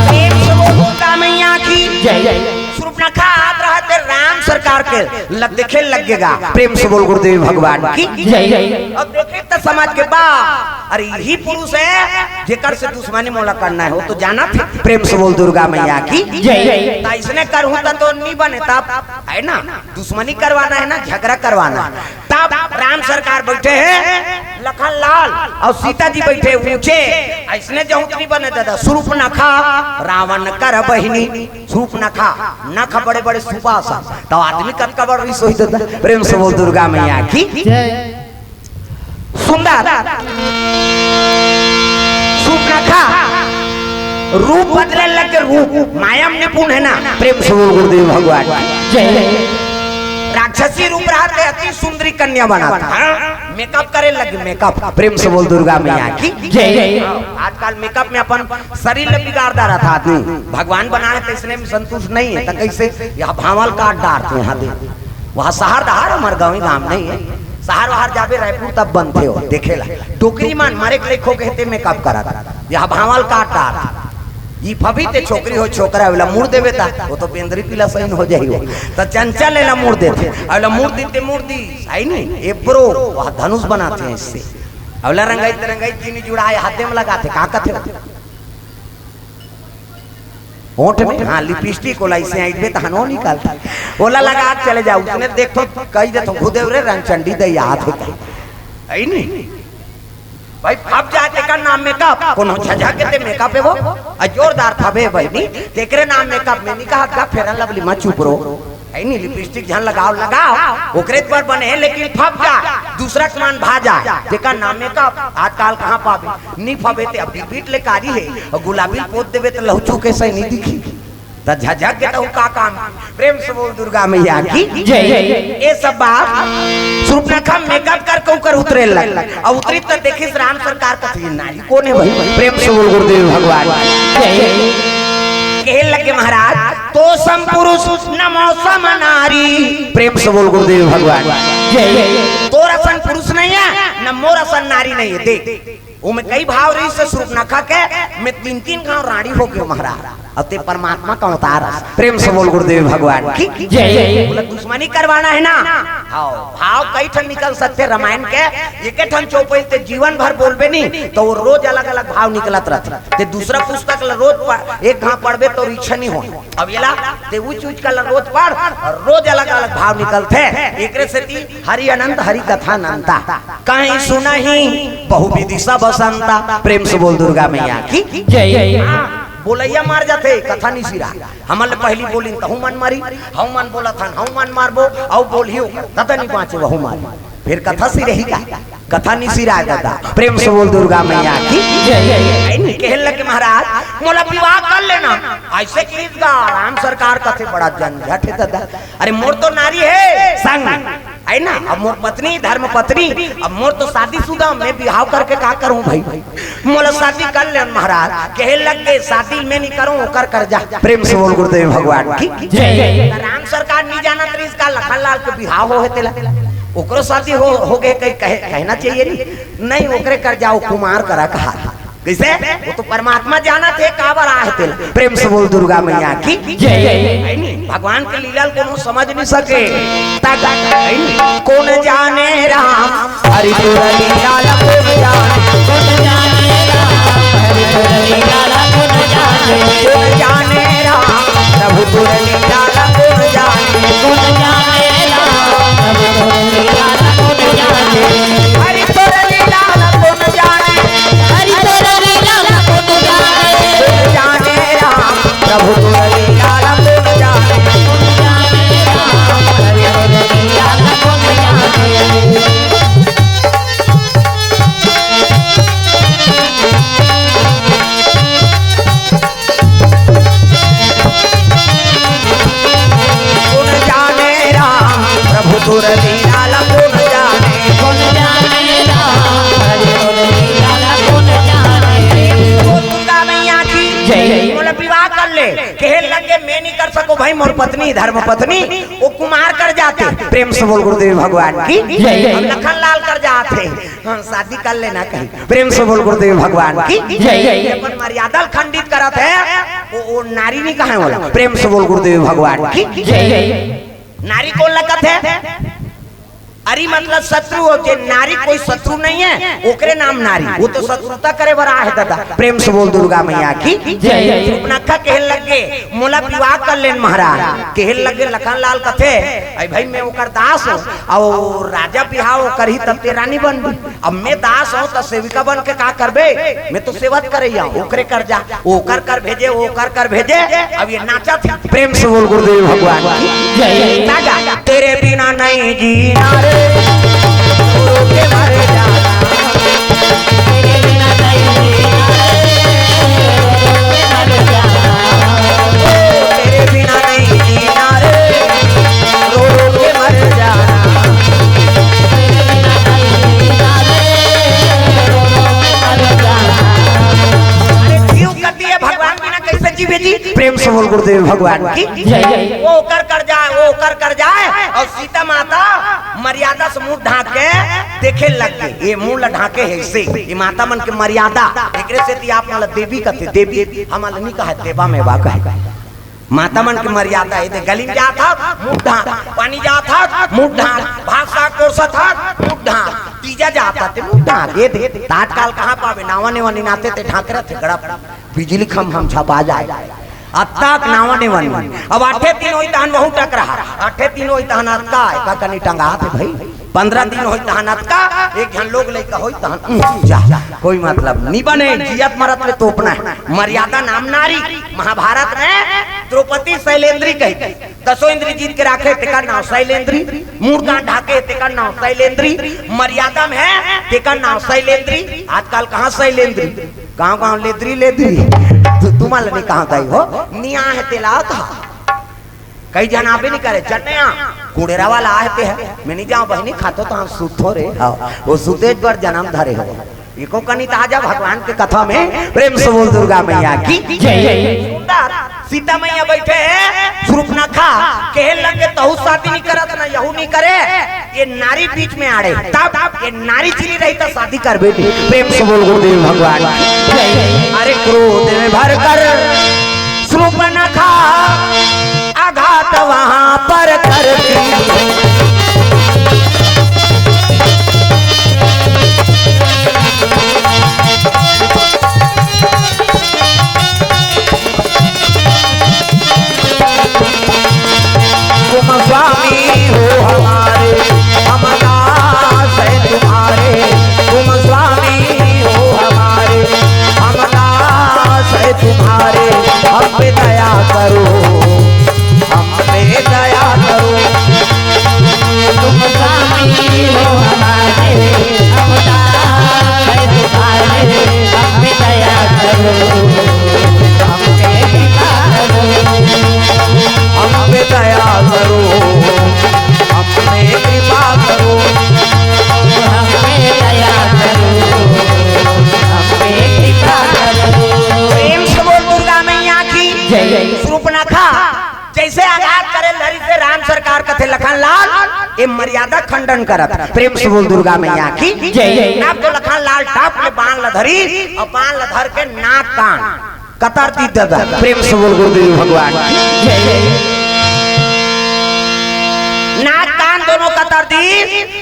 प्रेम से बोल दुर्गा मैया की जय। शूर्पणखा हाथ रहते राम सरकार के लग देखे लगेगा। प्रेम से बोल गुरुदेव भगवान की जय। अब देखे तो समाज के बा, अरे यही पुरुष है जेकर से दुश्मनी मोला करना है, वो तो जाना थे। प्रेम से बोल दुर्गा मैया की जय। त इसने करहूं त तो नहीं बने, तब है ना, दुश्मनी करवाना है ना, झगड़ा करवाना है। तब राम सरकार बैठे हैं लखन लाल और सीता जी बैठे ऊंचे। इसने जो नहीं बने दादा, शूर्पणखा रावण कर बहिनी, शूर्पणखा नख बड़े बड़े सुपास, तो आदमी कतका बड़ रिस होई दादा। प्रेम से बोल दुर्गा मैया की जय। सुंदर शूर्पणखा रूप बदले लगे, रूप माया में निपुण है ना। प्रेम से बोल गुरुदेव भगवान की जय। राक्षसी रूप रहते अति सुंदरी कन्या बनाता, हाँ? मेकअप करे लगे, मेकअप। प्रेम से बोल दुर्गा मैया की जय। आजकल मेकअप में अपन शरीर ल बिगाड़ डारत हे आदमी। भगवान बनाए तो इसने में संतुष्ट नहीं है, तो कैसे? यह भांवल काट डारते हैं, हाँ दे। वहाँ शहर डहर, हमार गाँव ही गाँव नहीं है, शहर वहर जाबे रायपुर तब बनते हो, देखेला। डोकरी मन मरे के लेखो कहते मेकअप करत, यह भांवल काट डार। ई फबी ते छोकरी हो छोकरा, ओला मुड़ देबे ता, वो तो बेंदरी पीला सही हो जाई हो। त चंचल एला मुड़ देथे, ओला मुड़ दी ते मुड़ दी, सही नहीं, एब्रो, वह धनुष बनाते हैं इससे। ओला रंगाई ते रंगाई चीनी जुड़ाए हाथे में लगाते, का कथे? होंठ में, हाँ, लिपस्टिक ओला इसे आइबे त हनो निकालता। ओला लगा के चले जाओ, उसने देखो, कही देथो, "खुदे रे रंगचंडी दे याद होता।" है नहीं? भाई, फब जाए तेकर नाम मेकअप, कोनो झझक के ते मेकअप है वो, आ जोरदार फबे भाई नी, तेकरे नाम मेकअप में नहीं कहा, का Fair and Lovely मा चुप रो, है नहीं, लिपस्टिक झन लगाओ, लगाओ, ओकरे पर बने, लेकिन फब जा, दूसरा के मन भा जा, तेकर नाम मेकअप, आजकल कहाँ पाबे, नहीं फबे ते अब बीट ले कारी है, और गुलाबी पोत देबे त लहू चूके से नहीं दिखी। त झझक के तहु का काम। प्रेम से बोल दुर्गा मैया की जय। ये सब बात शूर्पणखा मेकअप करके ऊपर उतरे लग, और उतरी त देखिस राम सरकार कथे, "ये नारी कौन है भाई?" प्रेम से बोल गुरुदेव भगवान की जय। कहे लगे महाराज, "तो सम पुरुष न मो सम नारी।" प्रेम से बोल गुरुदेव भगवान की जय। तोर असन पुरुष नहीं है, न मोर असन नारी नहीं है। देख, ओमे कई भाव रहिस हे शूर्पणखा के, मैं तीन तीन घांव रांड़ी हो गयो महाराज। अब ते परमात्मा का अवतार हस। प्रेम से बोल गुरुदेव भगवान की जय। बोला दुश्मनी करवाना है ना? हाँ, भाव कई ठन निकल सकथे रामायण के, एके ठन चौपाई ते जीवन भर बोलबे नहीं, तो वो रोज अलग-अलग भाव निकलत रहथे। ते दूसरा पुस्तक ला रोज पढ़, एक घांव पढ़बे तो इच्छा नहीं हो। अब एला ते उच उच का ला रोज पढ़, और रोज अलग-अलग भाव निकलथे। एकरे सेती हरि अनंत हरि कथा अनंता। कहीं सुनही बहुविधि सब संता। प्रेम से बोल दुर्गा मैया की जय। हाँ, बोलैया मार जाथे, कथा नहीं सिरा। हमन ले पहली बोलिन तहु मन मारी, हऊ मन बोलत हन, हऊ मन मारबो, अउ बोलही ओकर, तदा नहीं बाँचे वहू मारी। फिर कथा सिरही का, कथा नहीं सिराय दादा। प्रेम से बोल दुर्गा मैया की जय। है नहीं, कहे लगे महाराज, "मोला विवाह कर लेना।" ऐसे कहिस गा, राम सरकार कथे, "बड़ा झंझट है दादा। अरे मोर तो नारी है संग, है ना, अब मोर पत्नी धर्म पत्नी, अब मोर तो शादीशुदा, मैं बिहाव करके का करूं भाई? मोला शादी कर ले महाराज।" कहे लग के, "शादी मैं नहीं करूं, ओकर कर जा।" प्रेम से बोल गुरुदेव भगवान की जय। राम सरकार नहीं जानत रहिस का लखन लाल के बिहाव हो हे तेला, ओकरो शादी हो, हो गए, कहीं कहे, कहना चाहिए नहीं, नहीं ओकरे कर जाओ कुमार करा कहा। कैसे? वो तो परमात्मा जानत हे काबर आहे तेला। प्रेम से बोल दुर्गा मैया की जय। है नी? भगवान के लीला ल कोनो समझ नहीं सके। तक है नी? कौन जाने राम तोर लीला ला कोन जाने, कोन जाने राम, हरि तोर लीला ला कोन जाने, कोन जाने राम, प्रभु तोर लीला ला कोन जाने, कोन जाने राम, प्रभु तोर लीला ला कोन जाने, हरि तोर लीला ला कोन जाने, हरि तोर लीला ला कोन जाने, कोन जाने राम, प्रभु तोर लीला ला कोन जाने, कोन जाने राम, प्रभु तोर लीला ला कोन जाने। कोन जाने राम, प्रभु तोर लीला ला कोन जाने, कोन जाने राम, प्रभु तोर लीला ला कोन जाने। ओ दुर्गा मैया की जय। मोला विवाह कर ले, कहे लगे, "मैं नहीं कर सको भाई, मोर पत्नी, धर्म पत्नी, वो कुमार कर जाथे।" प्रेम से बोल गुरुदेव भगवान की जय। अब लखन लाल कर जाथे, हाँ, शादी कर लेना कहीं। प्रेम से बोल गुरुदेव भगवान की जय। अपन मर्यादा ल खंडित करत हे, वो, वो नारी नहीं कहे वाला। प्रेम से बोल गुरुदेव भगवान की जय। नारी कोन ला कथे? अरे मतलब शत्रु हो, जे नारी कोई शत्रु नहीं है, ओकरे नाम नारी। वो तो शत्रुता करे बर आहे दादा। प्रेम से बोल दुर्गा मैया की जय। सुपनखा कहे लगे, "मोला विवाह कर लेन महाराज।" कहे लगे लखन लाल कथे, "अरे भाई, मैं ओकर दास हूँ, और राजा बिहाव करही तब ते रानी बनबी। अब मैं दास हूँ, तो सेविका बन के का करबे? मैं तो सेवा करैया हूँ।" ओकरे कर जा, ओकर कर भेजे, ओकर कर भेजे। अब ये नाचा था। प्रेम से बोल गुरुदेव भगवान की जय। ताजा। तेरे बिना नहीं जीना रे, रो के मर जाना। तेरे बिना नहीं जीना रे, रो के मर जाना। ओ, तेरे बिना नहीं जीना रे, रो रो के मर जाना। तेरे बिना नहीं जीना रे, रो रो के मर जाना। अरे क्यों कर दिए भगवान बिना कैसे जीवे जी? प्रेम से बोल गुरुदेव भगवान की जय। वो कर कर जाए, वो कर कर जाए, और सीता माता मर्यादा से मुंह ढांक के देखे लग गए। ये मुंह ला ढांके है इसे, ये माता मन के मर्यादा। एकरे सेती आप मन ला देवी कथे, देवी हमन ला नहीं कहे, देवा में बा कहे। माता मन के मर्यादा है, दे गली में जात हस, मुंह ढांक, पानी जात हस, मुंह ढांक, भात साग परोसत हस, मुंह ढांक, तीजा जात हस, ते मुंह ढांक, ये दे, आजकाल कहाँ पावे, नावा नेवा निनाते ते ढांक रहे थे, गड़प। बिजली खंभा म छपा जाए। अब तक नावा नेवा नहीं। अब आठे दिन होई तहन वहू टकराहा। आठे दिन होई तहन अतका, एका कनी टंगात हे भाई। पंद्रह दिन होई तहन अतका, एक झन लोग लइका होई तहन, उह, जा, कोई मतलब नहीं बने, जियत मरत ले तोपना हे। मर्यादा नाम नारी, महाभारत में द्रौपदी शैलेंद्री कही। दसों इंद्री जीत के राखे, तेकर नाव शैलेंद्री। मुंह कान ढाके, तेकर नाव शैलेंद्री। मर्यादा में हे, तेकर नाव शैलेंद्री। आजकल कहाँ शैलेंद्री? गांव गांव लेद्री लेद्री। तू, तुमन ला नहीं कहाँ गई हो? निया है तेला था। कई जन आबे नहीं करे, जन्या कुड़ेरा वाला आहे ते है। मैं नहीं जाऊँ बहिनी, खातो तो हम सुतो रे। हाँ, वो सुते पर जन्म धरे हो। एको कनी ताजा भगवान के कथा में प्रेम से बोल दुर्गा मैया की जय। सुंदर सीता मैया बैठे हैं, सुरुपनखा कहे लगे, "तहू शादी नहीं करत ना, यहू नहीं करे, ये नारी बीच में आड़े, तब ये नारी चली रही तो शादी कर बेटी।" प्रेम से बोल गुरुदेव भगवान की जय। अरे क्रोध में भर कर सुरुपनखा आघात वहां पर करती। तुम स्वामी हो हमारे, हम दास हैं तुम्हारे। तुम स्वामी हो हमारे, हम दास हैं तुम्हारे। हम पे दया करो, हम पे दया करो। तुम स्वामी हो हमारे, हम दास हैं तुम्हारे। हम पे दया करो, हम पे कृपा करो। हम पे दया करो, हम पे कृपा करो। हम पे दया करो, हम पे कृपा करो। प्रेम से बोल दुर्गा मैया की जय। सुरुपनखा जैसे आघात करे लरी से राम सरकार कथे लखन लाल, ये मर्यादा खंडन करत। प्रेम से बोल दुर्गा मैया की जय। अब तो लखन लाल टाप के बाण ल धरी और बाण ल धर के नाक कान कतर दी दादा। प्रेम से बोल गुरुदेव भगवान की जय। नाक कान दोनों कतर दी,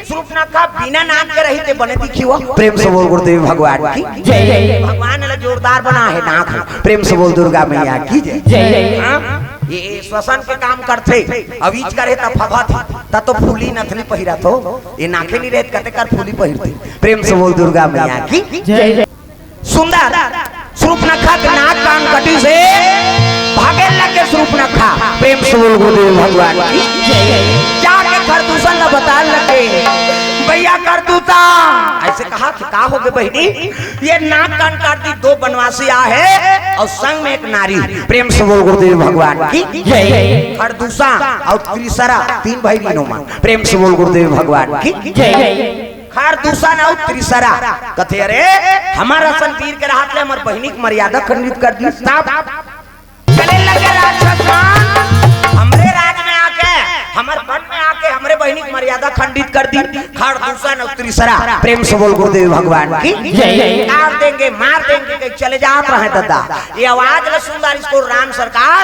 सुर्पनखा बिना नाक के रही ते बने दिखी हो। प्रेम से बोल गुरुदेव भगवान की जय। भगवान ला जोरदार बना है नाक, प्रेम से बोल दुर्गा मैया की जय। हाँ? ये श्वसन के काम करथे, अब ईज करे त फफत, त तो फूली नथनी पहिरत हो, ये नाके नहीं रहत कते कर फूली पहिरथे। प्रेम से बोल दुर्गा मैया की जय। सुंदर सुर्पनखा के नाक कान कटिस हे, भागे लगे सुर्पनखा। प्रेम से बोल गुरुदेव भगवान की। जाके खरदूषण ला बताए लगे, भैया खरदूषण, ऐसे कहा कि का हो गे बहिनी, ये नाक कान काट दी, दो बनवासी आ हे अउ संग में एक नारी। प्रेम से बोल गुरुदेव भगवान की जय। खरदूषण अउ त्रिसरा, तीन भाई बहिनो मन। प्रेम से बोल गुरुदेव भगवान की जय। खरदूषण अउ त्रिसरा कथे, अरे, हमर असन तीर के रहत ले हमर बहिनी के मर्यादा खंडित कर दी। तब चले लगे राक्षस मन, हमरे राज में आके, हमर वन में आके, हमरे बहिनी के मर्यादा खंडित कर दी। खरदूषण अउ त्रिसरा, प्रेम से बोल गुरुदेव भगवान की जय। काट देंगे, मार देंगे, कहीं चले जात रहे दादा। ये आवाज ल सुंदर इसको राम सरकार,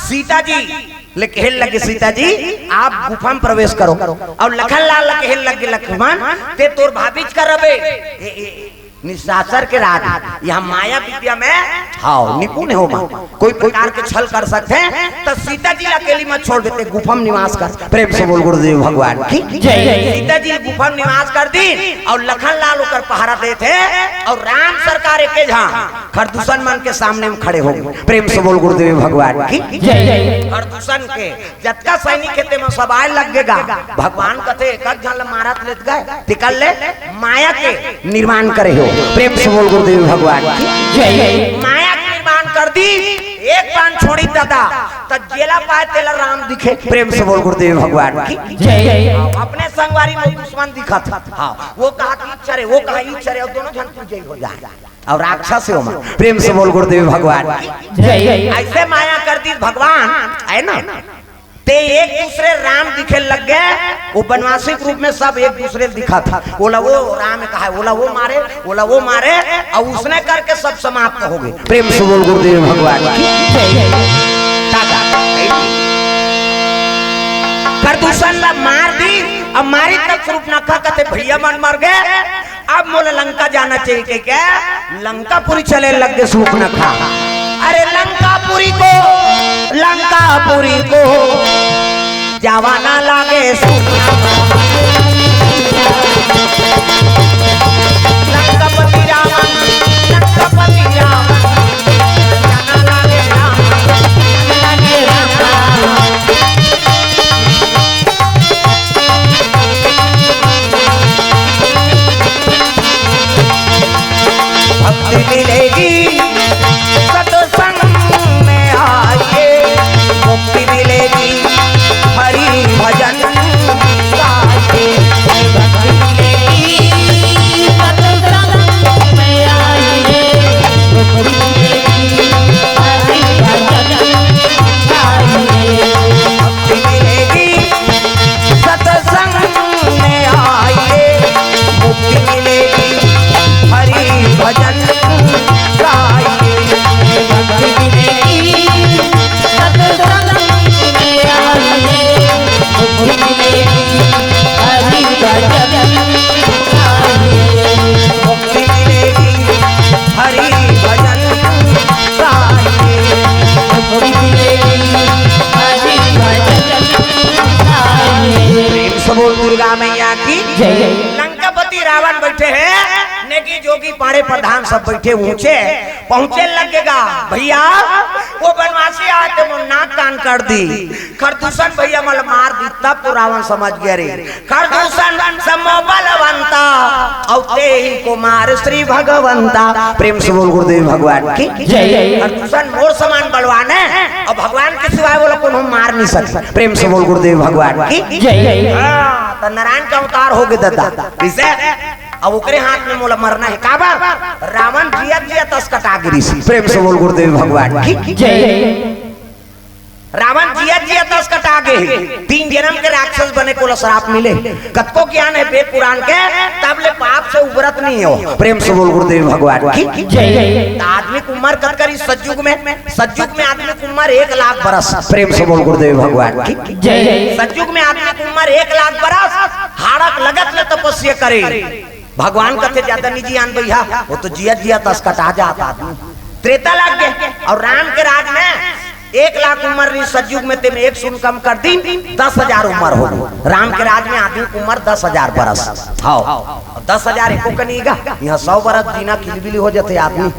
सीता जी ले कहे लगे, सीता जी, आप गुफा में प्रवेश करो। अउ लखन लाल ल कहे लगे, लक्ष्मण, ते तोर भाभीच करबे। ए, ए, निशाचर के राज, यहाँ माया विद्या में, हाँ, निपुण हो माँ, कोई प्रकार के छल कर सकथे, त सीता जी ला अकेली मत छोड़ देते, गुफा में निवास कर। प्रेम से बोल गुरुदेव भगवान की जय। सीता जी गुफा में निवास कर दी अउ लखन लाल ओकर पहरा देथे अउ राम सरकार एके झन खरदूषण मन के सामने में खड़े हो गे। प्रेम से बोल गुरुदेव भगवान की जय। खरदूषण के जतका सैनिक हे तेमा सब आए लग गे गा। भगवान कथे, एक एक झन ल मारत लेत गए, तिकर ले माया के निर्माण करे हो। प्रेम से बोल गुरुदेव भगवान की जय। माया के निर्माण कर दी, एक बाण छोड़ी दादा, त जेला पाए तेला राम दिखे। प्रेम से बोल गुरुदेव भगवान की जय। अपने संगवारी में दुश्मन दिखत, हाँ, वो कहा कि इच्छा रे, वो कहा इच्छा रे, अउ दोनों झन पूजे हो जाए। अउ राक्षस हे ओमा। प्रेम से बोल गुरुदेव भगवान की जय। ऐसे माया कर दी भगवान, है ना? ते एक दूसरे राम दिखे लग गए, वो बनवासी के रूप में सब एक दूसरे दिखा था। ओला वो राम कहा, ओला वो मारे, ओला वो मारे, अउ उसने करके सब समाप्त हो गे। प्रेम से बोल गुरुदेव भगवान की जय। दादा, खरदूषण ला मार दी, अब मारी तक सुर्पनखा कथे, भैया मन मर गए, अब मोला लंका जाना चाहिए के क्या? लंकापुरी चले लग गे सुर्पनखा। अरे लंकापुरी को, लंकापुरी को जावाना लागे सुर्पनखा। लंकापति रावण, लंकापति रावण, जाना लागे राम, लागे राम। भक्ति मिलेगी सत्संग में आइए, मुक्ति मिलेगी हरि भजन गाइए। भक्ति मिलेगी सत्संग में आइए, मुक्ति मिलेगी हरि भजन गाइए। भक्ति मिलेगी सत्संग में आइए, मुक्ति मिलेगी हरि भजन गाइए। भक्ति मिलेगी सत्संग में आइए, मुक्ति मिलेगी हरि भजन गाइए। मुक्ति मिलेगी हरि भजन गाइए। मुक्ति मिलेगी हरि भजन गाइए। प्रेम से बोल दुर्गा मैया की जय। लंकापति रावण बैठे हैं, नेगी जोगी पाड़े प्रधान सब बैठे ऊंचे, पहुंचे लगेगा। भैया, वो बनवासी आए थे, वो नाक कान कर दी। खरदूषण भैया मल मार दी, तब तो रावण समझ गया रे। खरदूषण समो बलवंता, अउ तेहि को मार श्री भगवंता। प्रेम से बोल गुरुदेव भगवान की जय। खरदूषण मोर समान बलवान है, अउ भगवान के सिवाय ओला कोनो मार नहीं सकता। प्रेम से बोल गुरुदेव भगवान की जय। हाँ, तो नारायण के अवतार हो गे दादा। किसे? अब ओकरे हाथ में मोला मरना है। काबर? रावण जियत जियत अस कटा गिरिस। प्रेम से बोल गुरुदेव भगवान की जय। रावण जियत जियत अस कटा गे हे। तीन जन्म के राक्षस बने के ओला श्राप मिले। कतको ज्ञान है वेद पुराण के, तब ले पाप से उबरत नहीं हो। प्रेम से बोल गुरुदेव भगवान की जय। त आदमी के उम्र कतका रहिस सतयुग में? सतयुग में आदमी के उम्र एक लाख बरस। प्रेम से बोल गुरुदेव भगवान की जय। सतयुग में आदमी के उम्र एक लाख बरस, हाड़क लगत ले तपस्या करे। भगवान कथे, "ज्यादा निजी आन भैया, वो तो जियत जियत असकटा जात आदमी।" त्रेता लग गे अउ राम के राज में एक लाख उम्र रहिस सतयुग में, तेमे एक शून्य कम कर दिन, दस हजार उम्र हो गे। राम के राज में आदमी के उम्र दस हजार बरस। हव, अउ दस हजार एको कनी गा, इहाँ सौ बरस जीना किलबिली हो जथे आदमी।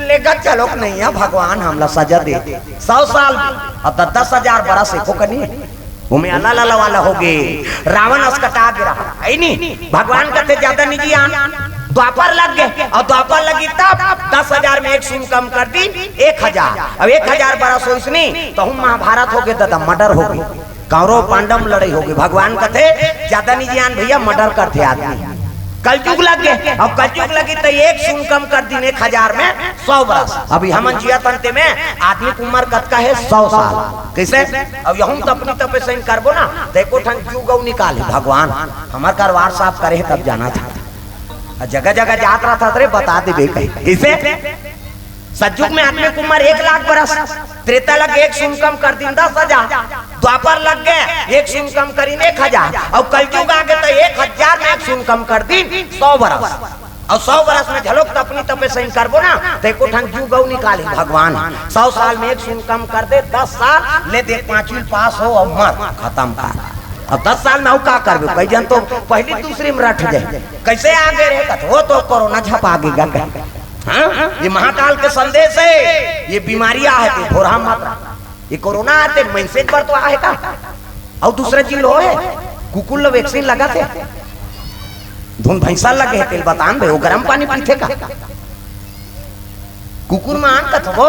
लेगा चलो नहीं है, भगवान हमला सजा दे। सौ साल में, अब त दस हजार बरस एको कनी। ओमे अलग अलग वाला हो गे, रावण असकटा गे रहा, है नी? भगवान कथे, "ज्यादा निजी आन।" द्वापर लग गे, अउ द्वापर लगिस तब दस हजार में एक शून्य कम कर दिन, एक हजार। अब एक हजार बरस होइस नी, त हूँ महाभारत हो गे, दादा, murder हो गे, कौरव पांडव लड़ाई हो गे। भगवान कथे, "ज्यादा निजी आन भैया, murder करथे आदमी।" कलयुग लग गे, अब कलयुग लगिस त एक शून्य कम कर दिन, एक हजार में सौ बरस। अभी हमन जियत हन तेमे आदमी के उम्र कतका हे? सौ साल। कइसे? अब यहूँ त अपनी तपे सही करबो ना, त एको ठन जुग अउ निकालही भगवान। हमर करवार साफ करे हे तब जाना था। अउ जगह जगह जात रहत हस रे, बता देबे कहीं। कइसे? सतयुग में आदमी के उम्र एक लाख बरस, त्रेता लग एक शून्य कम कर दिन दस हजार, द्वापर लग गे एक शून्य कम करिन एक हजार, अउ कलयुग आ गे त एक हजार में एक शून्य कम कर दिन सौ बरस। अउ सौ बरस में घलोक त अपनी तपे सही करबो ना, त एको ठन जुग अउ निकालही भगवान। सौ साल में एक शून्य कम कर दे, दस साल ले दे, पांचवी पास हो अउ मर, खतम कर। अब दस साल में अउ का करबे? कई झन तो पहली दूसरी में रट जाए। कइसे आ गे रे? कथे, "वो तो कोरोना झपा गे गा।" हाँ? ये महाकाल के संदेश हे, ये बीमारी आहे, ते भोरहा मत। ये कोरोना आथे, मनसे बर तो आहे का? अउ दूसरा जीव होय हे, कुकुर ल vaccine लगथे। धुन भैंसा लगे हे, तेला बतान बे, वो गरम पानी पीथे का? कुकुर मान कथबो,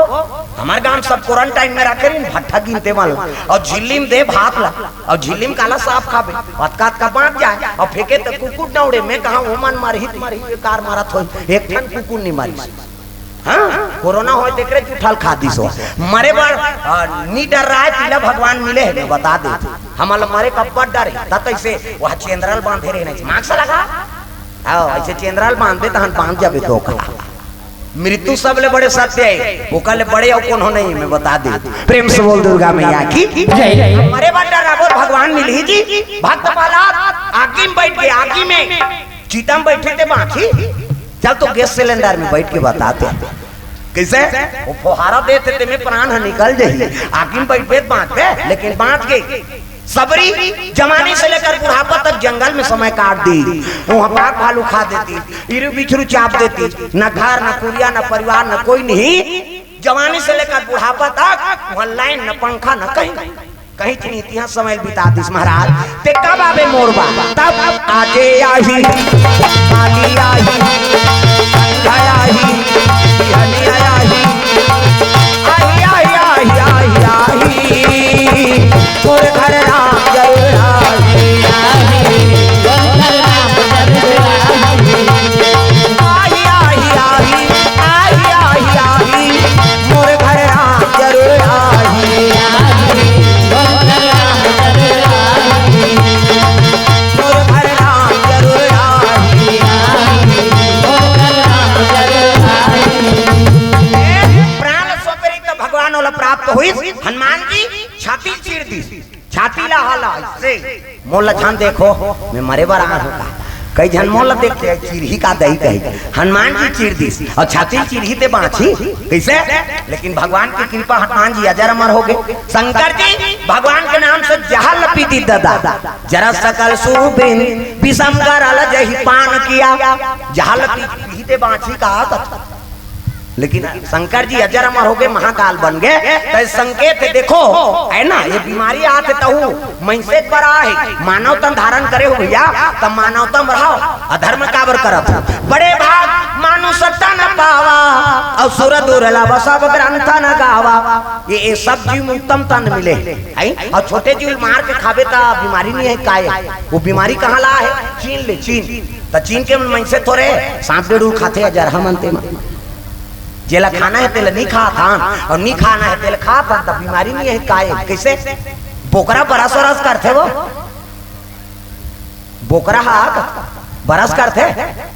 हमर गांव सब quarantine में रखे रहिन, भट्ठा गिनते वाला, अउ झिल्ली में दे भात ला, अउ झिल्ली में काला सांप खाबे, अतका अतका बांट जाए, अउ फेंके त कुकुर दौड़े, मैं कहा, "ओमन मरही त मरही, बेकार मरत होही, एक ठन कुकुर नहीं मरिस।" हाँ, कोरोना होय तेकरे जूठा ल खा दिस हो। मरे बर, आ, नी डर रहा है, तिला भगवान मिले हे, मैं बता दे। हमन ल मरे का अब्बड़ डर हे, त कइसे वह चेंदरा ल बांधे रहे नहीं, mask लगा। आओ, अइसे चेंदरा ल बांध दे, तहन बांध जाबे तो का। मृत्यु सबले बड़े सत्य हे, ओकर ले बड़े अउ कोनो नहीं, मैं बता दे। प्रेम से बोल दुर्गा मैया की जय। मरे बर डर रहा, बोल भगवान मिलही जी। भक्त प्रहलाद आगी में बैठ गे, आगी में, चिता में बैठे ते बांची। चल तो गैस सिलेंडर में बैठ के बता दे। कइसे? वो फुहारा देथे, तेमे प्राण ह निकल जाही। आगी में बैठबे त बांचबे, लेकिन बांच गे। सबरी जवानी से लेकर बुढ़ापा तक जंगल में समय काट दी। वहाँ बाघ भालू खा देती, इरू बिछरू चाप देती, न घर, न कुरिया, न परिवार, न कोई नहीं। जवानी से लेकर बुढ़ापा तक वहाँ लाइन, न पंखा, न कहीं, कहीं इतनी इतिहास समय बिता दिस महाराज। ते कब आबे मोर बर? तब आजे आही, काली आही, संझा आही, बिहनिया आही, आही, आही, आही, आही, आही। मोर घर राम जरूर आही। आही, आही, आही, आही, आही, आही, मोर घर राम जरूर आही। मोर घर राम जरूर आही। प्राण सौंपे रहिस त भगवान ओला प्राप्त होइस। हनुमान जी छाती चीर दिस। छाती ला हाला से मोला झन देखो, मैं मरे बर आए हूँ का? कई झन मोला देख के चिरही का दई कही। हनुमान जी चीर दिस अउ छाती चीरही ते बांची। कइसे? लेकिन भगवान की कृपा, हनुमान जी अजर अमर हो गे। शंकर जी भगवान के नाम से जहर ल पी दिस दादा। जरा सकल सुबिन विषम गरल जहि पान किया। जहर ल पी, पीही ते बांची का कथा। लेकिन शंकर जी अजर अमर हो गे, महाकाल बन गे। त संकेत हे, देखो, हे ना, ये बीमारी आत हे तहू मनसे बर आए हे। मानव तन धारण करे हो भैया, त मानवता में रहो, अधर्म काबर करत हो? बड़े भाग मानुष तन पावा, अउ सुर दुर्लभ सब ग्रंथ न गावा। ये, ये सब जीव में उत्तम तन मिले हे, अउ छोटे जीव मार के खाबे त बीमारी नहीं हे काय। वो बीमारी कहाँ ला हे? चीन ले, चीन। त चीन के मन मनसे थोरे, सांप डेड़ू खाथे, अजरहा मन ते मन। जेला खाना हे, तेला नी खात हन, अउ नी खाना हे, तेला खात हन, त बीमारी नी हे, काय? कइसे? बोकरा बरस वरस करथे वो। बोकरा हा, बरस करथे,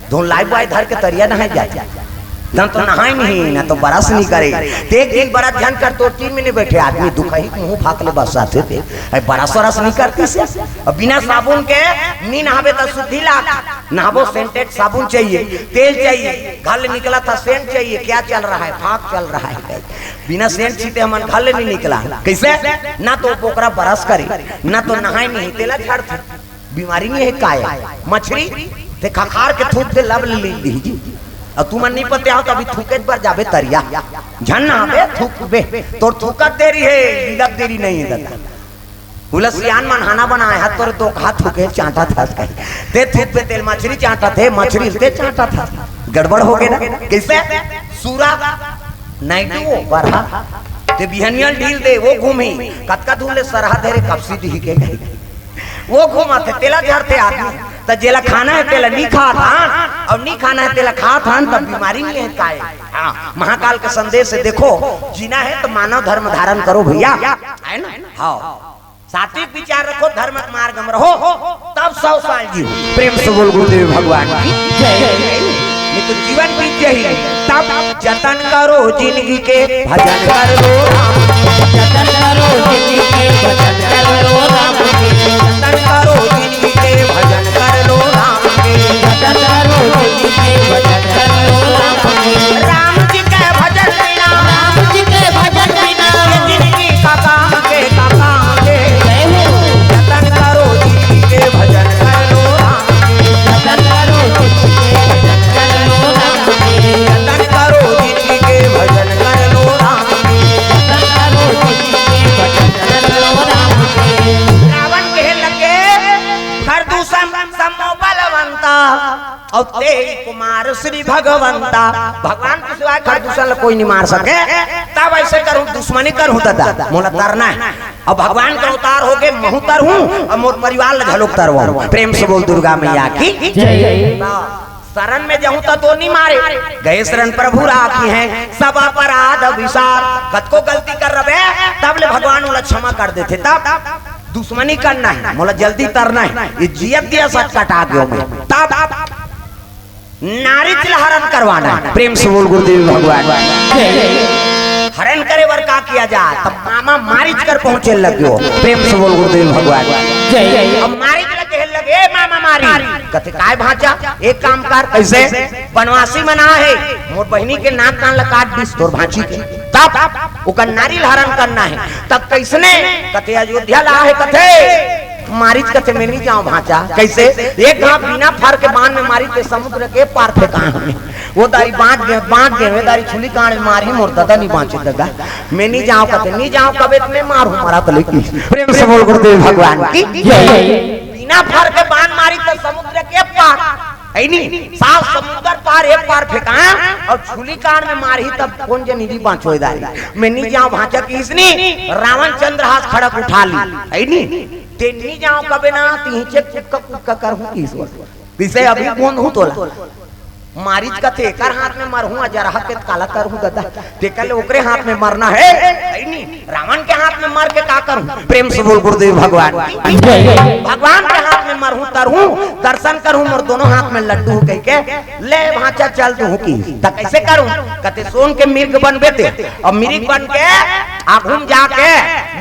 धुन लाइफ बॉय धर के तरिया नहाए जाथे। धन तो नहाए नहीं, ना तो बरस नहीं करे। ते एक दिन बरस झन कर, तो टीम में नहीं बैठे आदमी, दुखही मुंह फाक ले बस आथे ते। अरे बरस वरस नहीं करती से। अब बिना साबुन के नी नहाबे त शुद्धि लाग। नहाबो सेंटेड साबुन चाहिए, तेल चाहिए, घर ले निकला था सेंट चाहिए, क्या चल रहा है, फाक चल रहा है। बिना सेंट छीटे हमन घर ले नहीं निकला। कैसे? ना तो ओकरा बरस करे, ना तो नहाए नहीं, तेला झाड़थे। बीमारी नहीं है काय? मछरी ते खखार के थूक दे, लब ले ली जी। अब तुमन नहीं पते आओ तो अभी थूके बर जाबे तरिया, झन नहाबे थूकबे। तोर थूकत देरी है, लीलत देरी नहीं है दादा। उला सियान मन हाना बनाए हाथ तोर तो हाथ थूके चांटा था कहीं। ते थूक पे तेल मछरी चांटा थे, मछरी ते चांटा था। गड़बड़ हो गए ना? कैसे? सूरा नहीं तो वो बरहा। ते बिहनिया ल ढील दे, वो घूमी। कतका दूर ले सरहा धरे कपसी दी के कहीं। वो घूमत हे, तेला झरथे आदमी। त जेला खाना है, तेला नी खात हन, और नी खाना है, तेला खात हन, तब बीमारी नहीं है काय। हाँ, महाकाल के संदेश से देखो, जीना है तो मानव धर्म धारण करो भैया, है ना? हाँ, सात्विक विचार रखो, धर्म के मार्ग में रहो, तब सौ साल जीवो। प्रेम से बोल गुरुदेव भगवान की जय। नहीं तो जीवन बीत जाही। तब जतन करो जिंदगी के, भजन कर लो राम। जतन करो जिंदगी के, भजन कर लो राम के। जतन करो जिंदगी के, भजन कर लो राम के। जतन करो जिंदगी के, भजन कर लो राम के। राम जी के भजन बिना, राम जी के भजन बिना, ये जिंदगी का काम के, का काम के। जय हो। जतन करो जिंदगी के, भजन कर लो राम के। जतन करो जिंदगी के, भजन कर लो राम के। जतन करो जिंदगी के, भजन कर लो राम के। जतन करो जिंदगी के, भजन कर लो राम के। रावण कहे लगे, खरदूषण समो बलवंता, और ते ही कुमार श्री भगवंता। भगवान के सिवाय खरदूषण ला कोई नहीं मार सके। तब ऐसे करूं, दुश्मनी करूं दादा, मोला तरना है। अब भगवान का अवतार हो गए, महू तरहूं और मोर परिवार ला घलोक तरवाऊं। प्रेम से बोल दुर्गा मैया की जय। शरण में जाऊं तो, तो नहीं मारे, गए शरण प्रभु राखी हैं, सब अपराध विसार। कतको गलती कर रहे, तब ले भगवान ओला क्षमा कर देथे। तब दुश्मनी करना है, मोला जल्दी तरना है, ये जियत दिया सच कटा गयो मैं। तब नारिच ला हरण करवाना है। प्रेम से बोल गुरुदेव भगवान। हरण करे बर का किया जाए? तब मामा मारिच कर पहुंचे लग गयो। प्रेम से बोल गुरुदेव भगवान। जय। अब मारिच ला कहे लगे, "ए मामा मारी।" कथे, "काय भांचा, एक काम कर।" "कैसे?" "बनवासी मना है, मोर बहिनी के नाक कान ला काट दिस तोर भांची के।" तब ओकर नारी ला हरण करना है। तब कैसने? कथे, "अयोध्या ला है।" कथे, मारिच कथे, "मैं नहीं जाऊं भांचा।" "कैसे?" "एक घाव बिना फर के बांध में मारी ते समुद्र के पार फेंका है।" वो दारी बांच गए, बांच गए, वे दारी छुली कांड़ में मारी, मोर दादा नहीं बांचे दादा। "मैं नहीं जाऊं।" कथे, "नहीं जाऊं कबे तो मैं मारूं, मरा तो लेकिन।" प्रेम से बोल गुरुदेव भगवान की जय। बिना फर के बांध मारी तो समुद्र के पार, है नी? सात समुद्र पार, एक पार फेंका और छुली कांड़ में मारी, तब कौन जनी दी बांचो दारी। "मैं नहीं जाऊं भांचा।" किसनी? रावण चंद्रहास खड़क उठा ली, है नी? "ते नहीं जाऊं कबे ना, तिहिचे कुक्का कुक्का करहूं ईश्वर।" किसे अभी कौन हूं तोला? मारिच कथे, "एकर हाथ में मरहूं, अजरहा के काला करहूं दादा।" ते कहले, "ओकरे हाथ में मरना है, है नी? रावण के हाथ में मर के का करहूं?" प्रेम से बोल गुरुदेव भगवान की जय। "भगवान के हाथ में मरहूं, तरहूं, दर्शन करहूं, मोर दोनों हाथ में लड्डू हो," कह के, "ले भांचा चल दूं की।" "त कैसे करूं?" कथे, "सोन के मिर्ग बनबे ते, और मिर्ग बन के आगू में जाके